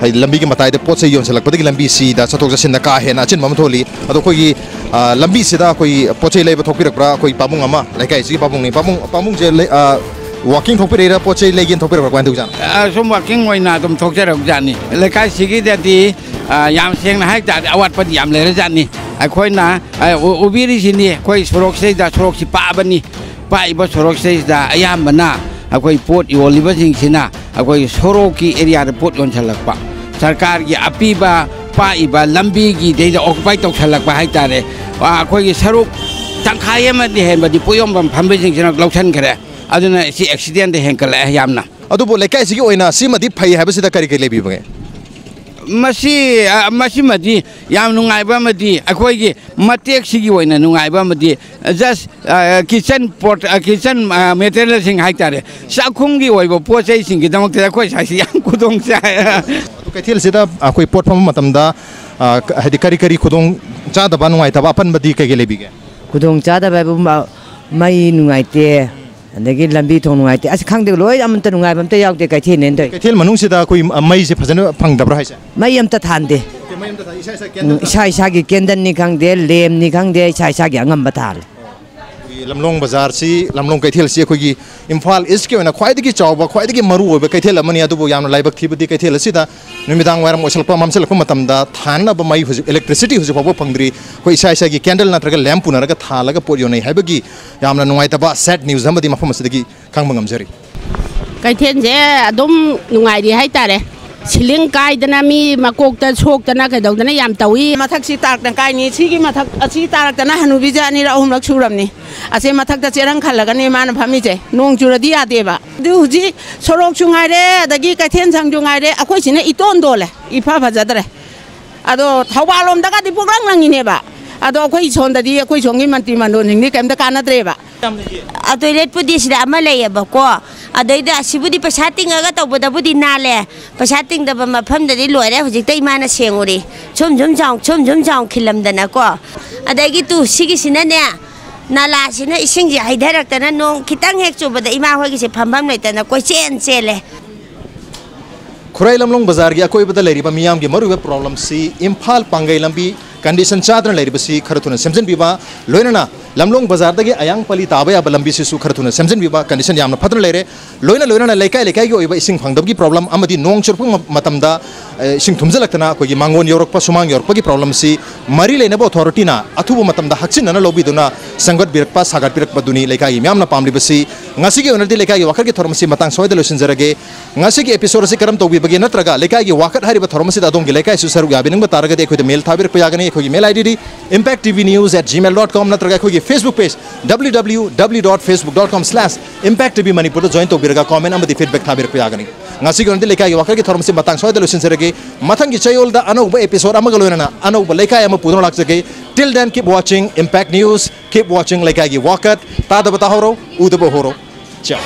ꯍꯥꯏꯗꯤ ꯂꯝꯕꯤꯒꯤ ꯃꯇꯥꯏꯗ ꯄꯣꯠ ꯆꯩ ꯌꯣꯟꯁꯤꯜꯂꯛꯄꯗꯒꯤ ꯂꯝꯕꯤꯁꯤꯗ ꯆꯠꯊꯣꯛ ꯆꯠꯁꯤꯟꯗ ꯀꯥ ꯍꯦꯟꯅ ꯑꯆꯤꯟꯕ ꯑꯃ ꯊꯣꯛꯍꯜꯂꯤ꯫ ꯑꯗꯣ ꯑꯩꯈꯣꯏꯒꯤ, ꯑ, ꯂꯝꯕꯤꯁꯤꯗ ꯑꯩꯈꯣꯏ ꯄꯣꯠ ꯆꯩ ꯂꯩꯕ ꯊꯣꯛꯄꯤꯔꯛꯄ꯭ꯔꯥ? ꯑꯩꯈꯣꯏ ꯄꯥꯕꯨꯡ ꯑꯃ, ꯂꯩꯀꯥꯏꯁꯤꯒꯤ ꯄꯥꯕꯨꯡꯅꯤ꯫ ꯄꯥꯕꯨꯡ, ꯄꯥꯕꯨꯡꯁꯦ ꯂꯩ-, ꯑ, ꯋꯥꯀꯤꯡ ꯊꯣꯛꯄꯤꯔꯛꯏꯔꯥ, ꯄꯣꯠ ꯆꯩ ꯂꯩꯒꯦꯅ ꯊꯣꯛꯄꯤꯔꯛꯄ꯭ꯔꯥ, ꯀꯃꯥꯏꯅ ꯇꯧꯖꯥꯠꯅꯣ? ꯑ, ꯁꯨꯝ ꯋꯥꯀꯤꯡ ꯑꯣꯏꯅ ꯑꯗꯨꯝ ꯊꯣꯛꯆꯔꯛꯄꯖꯥꯠꯅꯤ꯫ ꯂꯩꯀꯥꯏꯁꯤꯒꯤꯗꯗꯤ, ꯑ, ꯌꯥꯝ ꯁꯦꯡꯅ ꯍꯥꯏ ꯇꯥꯔꯗꯤ ꯑꯋꯥꯠꯄꯗꯤ ꯌꯥꯝ ꯂꯩꯔꯖꯥꯠꯅꯤ꯫ ꯑꯩꯈꯣꯏꯅ, ꯑ, ꯎ-, ꯎꯕꯤꯔꯤꯁꯤꯅꯤ, ꯑꯩꯈꯣꯏ ꯁꯣꯔꯣꯛꯁꯤꯗꯩꯗ, ꯁꯣꯔꯣꯛꯁꯤ ꯄꯥꯛꯑꯕꯅꯤ꯫ ꯄꯥꯛꯏꯕ ꯁꯣꯔꯣꯛꯁꯤꯗꯩꯁꯤꯗ ꯑꯌꯥꯝꯕꯅ ꯑꯩꯈꯣꯏ ꯄꯣꯠ ꯌꯣꯜꯂꯤꯕꯁꯤꯡꯁꯤꯅ ꯑꯩꯈꯣꯏꯒꯤ ꯁꯣꯔꯣꯛꯀꯤ ꯑꯦꯔꯤꯌꯥꯗ ꯄꯣꯠ ꯌꯣꯟꯁꯤꯜꯂꯛꯄ, ꯁꯔꯀꯥꯔꯒꯤ ꯑꯄꯤꯕ ꯄꯥꯛꯏꯕ ꯂꯝꯕꯤꯒꯤꯗꯩꯗ ꯑꯣꯀꯨꯄꯥꯏ ꯇꯧꯁꯤꯜꯂꯛꯄ ꯍꯥꯏꯇꯥꯔꯦ꯫ ꯑ, ꯑꯩꯈꯣꯏꯒꯤ ꯁꯔꯨꯛ ꯇꯪꯈꯥꯏ ꯑꯃꯗꯤ ꯍꯦꯟꯕꯗꯤ ꯄꯣꯠ ꯌꯣꯟꯐꯝ ꯐꯝꯕꯁꯤꯡꯁꯤꯅ ꯂꯧꯁꯤꯟꯈ꯭ꯔꯦ꯫ ꯑꯗꯨꯅ ꯁꯤ ꯑꯦꯛꯁꯤꯗꯦꯟꯗ ꯍꯦꯟꯒꯠꯂꯛꯑꯦ ꯌꯥꯝꯅ꯫ ꯑꯗꯨꯕꯨ ꯂꯩꯀꯥꯏꯁꯤꯒꯤ ꯑꯣꯏꯅ ꯁꯤꯃꯗꯤ ꯐꯩ ꯍꯥꯏꯕꯁꯤꯗ ꯀꯔꯤ ꯀꯔꯤ ꯂꯩꯕꯤꯕꯒꯦ? ꯃꯁꯤ, ꯑ, ꯃꯁꯤꯃꯗꯤ ꯌꯥꯝ ꯅꯨꯡꯉꯥꯏꯕ ꯑꯃꯗꯤ, ꯑꯩꯈꯣꯏꯒꯤ ꯃꯇꯦꯛꯁꯤꯒꯤ ꯑꯣꯏꯅ ꯅꯨꯡꯉꯥꯏꯕ ꯑꯃꯗꯤ, just, ꯑ, kitchen pot, ꯑ, kitchen, ꯑ, materialꯁꯤꯡ ꯍꯥꯏꯇꯥꯔꯦ, ꯆꯥꯛꯈꯨꯝꯒꯤ ꯑꯣꯏꯕ ꯄꯣꯠ ꯆꯩꯁꯤꯡꯒꯤꯗꯃꯛꯇ ꯑꯩꯈꯣꯏ ꯁ꯭ꯋꯥꯏꯁꯤ ꯌꯥꯝ ꯈꯨꯗꯣꯡ ꯆꯥꯏ꯫ ꯑꯗꯨ ꯀꯩꯊꯦꯜꯁꯤꯗ ꯑꯩꯈꯣꯏ ꯄꯣꯠ ꯐꯝꯕ ꯃꯇꯝꯗ, ꯑ, ꯍꯥꯏꯗꯤ ꯀꯔꯤ ꯀꯔꯤ ꯈꯨꯗꯣꯡ ꯆꯥꯗꯕ, ꯅꯨꯡꯉꯥꯏꯇꯕ, ꯑꯄꯟꯕꯗꯤ ꯀꯩ ꯀꯩ ꯂꯩꯕꯤꯒꯦ? ꯈꯨꯗꯣꯡ ꯆꯥꯗꯕ ꯍꯥꯏꯕꯨ ꯃ-, ꯃꯩ ꯅꯨꯡꯉꯥꯏꯇꯦ, ꯑꯗꯒꯤ ꯂꯝꯕꯤ ꯊꯣꯡ ꯅꯨꯡꯉꯥꯏꯇꯦ, ꯑꯁ, ꯈꯪꯗꯦ, ꯂꯣꯏ ꯑꯃꯠꯇ ꯅꯨꯡꯉꯥꯏꯕ ꯑꯝꯇ ꯌꯥꯎꯗꯦ ꯀꯩꯊꯦꯜꯅꯦꯅ ꯇꯧꯔꯤ꯫ ꯀꯩꯊꯦꯜ ꯃꯅꯨꯡꯁꯤꯗ ꯑꯩꯈꯣꯏ ꯃꯩꯁꯦ ꯐꯖꯅ ꯐꯪꯗꯕ꯭ꯔꯥ ꯍꯥꯏꯁꯦ? ꯃꯩ ꯑꯝꯇ ꯊꯥꯟꯗꯦ꯫ ꯎꯝ, ꯏꯁꯥ ꯏꯁꯥ ꯀꯦꯟꯗꯜꯅꯤ ꯈꯪꯗꯦ, ꯂꯦꯝꯅꯤ ꯈꯪꯗꯦ, ꯏꯁꯥ ꯏꯁꯥꯒꯤ ꯑꯉꯝꯕ ꯊꯥꯜꯂꯦ꯫ ꯑꯩꯈꯣꯏꯒꯤ ꯂꯝꯂꯣꯡ ꯕꯖꯥꯔꯁꯤ, ꯂꯝꯂꯣꯡ ꯀꯩꯊꯦꯜꯁꯤ ꯑꯩꯈꯣꯏꯒꯤ ꯏꯝꯐꯥꯜ ꯏꯁꯀꯤ ꯑꯣꯏꯅ ꯈ꯭ꯋꯥꯏꯗꯒꯤ ꯆꯥꯎꯕ, ꯈ꯭ꯋꯥꯏꯗꯒꯤ ꯃꯔꯨ ꯑꯣꯏꯕ ꯀꯩꯊꯦꯜ ꯑꯃꯅꯤ꯫ ꯑꯗꯨꯕꯨ ꯌꯥꯝꯅ ꯂꯥꯏꯕꯛ ꯊꯤꯕꯗꯤ ꯀꯩꯊꯦꯜ ꯑꯁꯤꯗ ꯅꯨꯃꯤꯗꯥꯡ ꯋꯥꯏꯔꯝ ꯑꯣꯏꯁꯜꯂꯛꯄ, ꯃꯝꯁꯤꯜꯂꯛꯄ ꯃꯇꯝꯗ ꯊꯥꯅꯅꯕ ꯃꯩ ꯍꯧꯖꯤꯛ, electricity ꯍꯧꯖꯤꯛ ꯐꯥꯎꯕ ꯐꯪꯗ꯭ꯔꯤ꯫ ꯑꯩꯈꯣꯏ ꯏꯁꯥ ꯏꯁꯥꯒꯤ ꯀꯦꯟꯗꯜ ꯅꯠꯇ꯭ꯔꯒ ꯂꯦꯝꯞ ꯄꯨꯅꯔꯒ ꯊꯥꯜꯂꯒ ꯄꯣꯠ ꯌꯣꯟꯅꯩ ꯍꯥꯏꯕꯒꯤ ꯌꯥꯝꯅ ꯅꯨꯡꯉꯥꯏꯇꯕ sad news ꯑꯃꯗꯤ ꯃꯐꯝ ꯑꯁꯤꯗꯒꯤ ꯈꯪꯕ ꯉꯝꯖꯔꯤ꯫ ꯀꯩꯊꯦꯜꯁꯦ ꯑꯗꯨꯝ ꯅꯨꯡꯉꯥꯏꯔꯤ ꯍꯥꯏꯇꯥꯔꯦ꯫ ꯁꯤꯂꯤꯡ ꯀꯥꯏꯗꯅ ꯃꯤ ꯃꯀꯣꯛꯇ ꯁꯣꯛꯇꯅ ꯀꯩꯗꯧꯗꯅ ꯌꯥꯝ ꯇꯧꯏ꯫ ꯃꯊꯛꯁꯤ ꯇꯥꯔꯛꯇꯅ ꯀꯥꯏꯅꯤ꯫ ꯁꯤꯒꯤ ꯃꯊꯛ ꯑꯁꯤ ꯇꯥꯔꯛꯇꯅ ꯍꯅꯨꯕꯤꯁꯦ ꯑꯅꯤꯔꯛ ꯑꯍꯨꯝꯂꯛ ꯁꯨꯔꯕꯅꯤ꯫ ꯑꯁꯤ ꯃꯊꯛꯇ ꯆꯦꯔꯪ ꯈꯜꯂꯒꯅꯤ ꯃꯥꯅ ꯐꯝꯃꯤꯁꯦ꯫ ꯅꯣꯡ ꯆꯨꯔꯗꯤ ꯌꯥꯗꯦꯕ꯫ ꯑꯗꯨ ꯍꯧꯖꯤꯛ ꯁꯣꯔꯣꯛꯁꯨ ꯉꯥꯏꯔꯦ, ꯑꯗꯒꯤ ꯀꯩꯊꯦꯜ ꯁꯪꯁꯨ ꯉꯥꯏꯔꯦ, ꯑꯩꯈꯣꯏꯁꯤꯅ ꯏꯇꯣꯟ ꯇꯣꯜꯂꯦ, ꯏꯐ ꯐꯖꯗ꯭ꯔꯦ꯫ ꯑꯗꯣ ꯊꯧꯕꯥꯜ ꯂꯣꯝꯗꯒꯗꯤ ꯄꯣꯛꯂꯪ ꯂꯪꯉꯤꯅꯦꯕ꯫ ꯑꯗꯣ ꯑꯩꯈꯣꯏ ꯁꯣꯝꯗꯗꯤ ꯑꯩꯈꯣꯏ ꯁꯣꯝꯒꯤ ꯃꯟꯇ꯭ꯔꯤ ꯃꯟꯗꯣꯟꯁꯤꯡꯗꯤ ꯀꯩꯝꯇ ꯀꯥꯟꯅꯗ꯭ꯔꯦꯕ꯫ ꯑ, ꯇꯣꯏꯂꯦꯠꯄꯨꯗꯤ ꯁꯤꯗ ꯑꯃ ꯂꯩꯌꯦꯕꯀꯣ꯫ ꯑꯗꯩꯗ ꯑꯁꯤꯕꯨꯗꯤ ꯄꯩꯁꯥ ꯇꯤꯡꯉꯒ ꯇꯧꯕꯗꯕꯨꯗꯤ ꯅꯥꯜꯂꯦ꯫ ꯄꯩꯁꯥ ꯇꯤꯡꯗꯕ ꯃꯐꯝꯗꯗꯤ ꯂꯣꯏꯔꯦ, ꯍꯧꯖꯤꯛꯇ ꯏꯃꯥꯅ ꯁꯦꯡꯉꯨꯔꯤ꯫ ꯁꯨꯝ ꯁꯨꯝ ꯆꯥꯎ, ꯁꯨꯝ ꯁꯨꯝ ꯆꯥꯎ ꯈꯤꯜꯂꯝꯗꯅꯀꯣ꯫ ꯑꯗꯒꯤ ꯇꯨ, ꯁꯤꯒꯤꯁꯤꯅꯅꯦ, ꯅꯂꯥꯁꯤꯅ ꯏꯁꯤꯡꯁꯦ ꯍꯩꯊꯔꯛꯇꯅ ꯅꯣꯡ ꯈꯤꯇꯪ ꯍꯦꯛ ꯆꯨꯕꯗ ꯏꯃꯥ ꯍꯣꯏꯒꯤꯁꯦ ꯐꯝꯐꯝ ꯂꯩꯇꯅ ꯀꯣꯏꯆꯦꯟ ꯆꯦꯜꯂꯦ꯫ ꯈꯨꯔꯥꯏ ꯂꯝꯂꯣꯡ ꯕꯖꯥꯔꯒꯤ ꯑꯀꯣꯏꯕꯗ ꯂꯩꯔꯤꯕ ꯃꯤꯌꯥꯝꯒꯤ ꯃꯔꯨꯑꯣꯏꯕ problemꯁꯤ ꯏꯝꯐꯥꯜ ꯄꯥꯡꯒꯩ ꯂꯝꯕꯤ condition ꯆꯥꯗꯅ ꯂꯩꯔꯤꯕꯁꯤ ꯈꯔ ꯊꯨꯅ ꯁꯦꯝꯖꯤꯟꯕꯤꯕ, ꯂꯣꯏꯅꯅ ꯂꯝꯂꯣꯡ ꯕꯖꯥꯔꯗꯒꯤ ꯑꯌꯥꯡꯄꯜꯂꯤ ꯇꯥꯕ ꯌꯥꯕ ꯂꯝꯕꯤꯁꯤꯁꯨ ꯈꯔ ꯊꯨꯅ ꯁꯦꯝꯖꯤꯟꯕꯤꯕ, condition ꯌꯥꯝꯅ ꯐꯠꯇꯅ ꯂꯩꯔꯦ꯫ ꯂꯣꯏꯅ ꯂꯣꯏꯅꯅ ꯂꯩꯀꯥꯏ ꯂꯩꯀꯥꯏꯒꯤ ꯑꯣꯏꯕ ꯏꯁꯤꯡ ꯐꯪꯗꯕꯒꯤ problem ꯑꯃꯗꯤ ꯅꯣꯡ ꯆꯨꯔꯛꯄ ꯃ-, ꯃꯇꯝꯗ, ꯑꯦ, ꯏꯁꯤꯡ ꯊꯨꯝꯖꯤꯜꯂꯛꯇꯅ ꯑꯩꯈꯣꯏꯒꯤ ꯃꯥꯡꯒꯣꯟ ꯌꯧꯔꯛꯄ, ꯁꯨꯃꯥꯡ ꯌꯧꯔꯛꯄꯒꯤ problemꯁꯤ ꯃꯔꯤ ꯂꯩꯅꯕ authorityꯅ ꯑꯊꯨꯕ ꯃꯇꯝꯗ ꯍꯛꯆꯤꯟꯅꯅ ꯂꯧꯕꯤꯗꯨꯅ ꯁꯦꯝꯒꯠꯄꯤꯔꯛꯄ, ꯁꯥꯒꯠꯄꯤꯔꯛꯄꯗꯨꯅꯤ ꯂꯩꯀꯥꯏꯒꯤ ꯃꯤꯌꯥꯝꯅ ꯄꯥꯝꯂꯤꯕꯁꯤ꯫ ꯉꯁꯤꯒꯤ ꯑꯣꯏꯅꯗꯤ ꯂꯩꯀꯥꯏꯒꯤ ꯋꯥꯀꯠꯀꯤ ꯊꯧꯔꯝ ꯑꯁꯤ ꯃꯇꯥꯡ ꯁ꯭ꯋꯥꯏꯗ ꯂꯣꯏꯁꯤꯟꯖꯔꯒꯦ꯫ ꯉꯁꯤꯒꯤ episode ꯑꯁꯤ ꯀꯔꯝ ꯇꯧꯕꯤꯕꯒꯦ ꯅꯠꯇ꯭ꯔꯒ ꯂꯩꯀꯥꯏꯒꯤ ꯋꯥꯀꯠ ꯍꯥꯏꯔꯤꯕ ꯊꯧꯔꯝ ꯑꯁꯤꯗ ꯑꯗꯣꯝꯒꯤ ꯂꯩꯀꯥꯏꯁꯨ ꯁꯔꯨꯛ ꯌꯥꯕꯤꯅꯤꯡꯕ ꯇꯥꯔꯒꯗꯤ ꯑꯩꯈꯣꯏꯗ mail ꯊꯥꯕꯤꯔꯛꯄ ꯌꯥꯒꯅꯤ꯫ ꯑꯩꯈꯣꯏꯒꯤ mail IDꯗꯤ impact T V news at gmail dot com ꯅꯠꯇ꯭ꯔꯒ ꯑꯩꯈꯣꯏꯒꯤ Facebook page W W W dot facebook dot com slash impact T V Manipurꯗ join ꯇꯧꯕꯤꯔꯒ comment ꯑꯃꯗꯤ feedback ꯊꯥꯕꯤꯔꯛꯄ ꯌꯥꯒꯅꯤ꯫ ꯉꯁꯤꯒꯤ ꯑꯣꯏꯅꯗꯤ ꯂꯩꯀꯥꯏꯒꯤ ꯋꯥꯀꯠꯀꯤ ꯊꯧꯔꯝ ꯑꯁꯤ ꯃꯇꯥꯡ ꯁ꯭ꯋꯥꯏꯗ ꯂꯣꯏꯁꯤꯟꯖꯔꯒꯦ꯫ ꯃꯊꯪꯒꯤ ꯆꯌꯣꯜꯗ ꯑꯅꯧꯕ episode ꯑꯃꯒ ꯂꯣꯏꯅꯅ ꯑꯅꯧꯕ ꯂꯩꯀꯥꯏ ꯑꯃ ꯄꯨꯗꯨꯅ ꯂꯥꯛꯆꯒꯦ꯫ Till then, keep watching Impact News, keep watching ꯂꯩꯀꯥꯏꯒꯤ ꯋꯥꯀꯠ꯫ ꯇꯥꯗꯕ ꯇꯥꯍꯧꯔꯣ, ꯎꯗꯕ ꯎꯍꯧꯔꯣ꯫ ꯆꯥꯎ꯫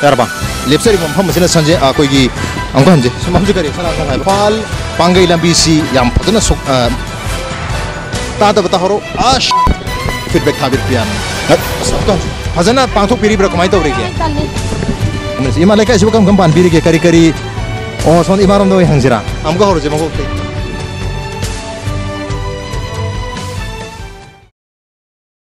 ꯌꯥꯔꯕ? ꯂꯦꯞꯆꯔꯤꯕ ꯃꯐꯝ ꯑꯁꯤꯅ ꯁꯟꯖꯦ-, ꯑ, ꯑꯩꯈꯣꯏꯒꯤ, ꯑꯃꯨꯛꯀ ꯍꯟꯖꯦ꯫ ꯁꯨꯝ ꯍꯧꯖꯤꯛ ꯀꯔꯤ? ꯁꯅꯥ ꯀꯪꯐꯥꯜ ꯄꯥꯡꯒꯩ ꯂꯝꯕꯤꯁꯤ ꯌꯥꯝ ꯐꯖꯅ ꯁꯣꯛ-, ꯑ, ꯇꯥꯗꯕ ꯇꯥꯍꯧꯔꯣ꯫ ꯑꯁ! Feedback ꯊꯥꯕꯤꯔꯛꯄ ꯌꯥꯅꯤ꯫ ꯑꯁ, ꯑꯝꯇ ꯐꯖꯅ ꯄꯥꯡꯊꯣꯛꯄꯤꯔꯤꯕ꯭ꯔꯥ? ꯀꯃꯥꯏꯅ ꯇꯧꯔꯤꯒꯦ? ꯇꯜꯂꯤ꯫ ꯏꯃꯥ, ꯂꯩꯀꯥꯏꯁꯤꯕꯨ ꯀꯔꯝ ꯀꯔꯝ ꯄꯥꯟꯕꯤꯔꯤꯒꯦ? ꯀꯔꯤ ꯀꯔꯤ? ꯑꯣ, ꯁꯣꯝꯗ ꯏꯃꯥꯔꯣꯝꯗ ꯑꯣꯏꯅ ꯍꯪꯁꯤꯔꯥ? ꯑꯃꯨꯛꯀ ꯍꯧꯔꯁꯦ ꯃꯀꯣꯛꯇꯩ꯫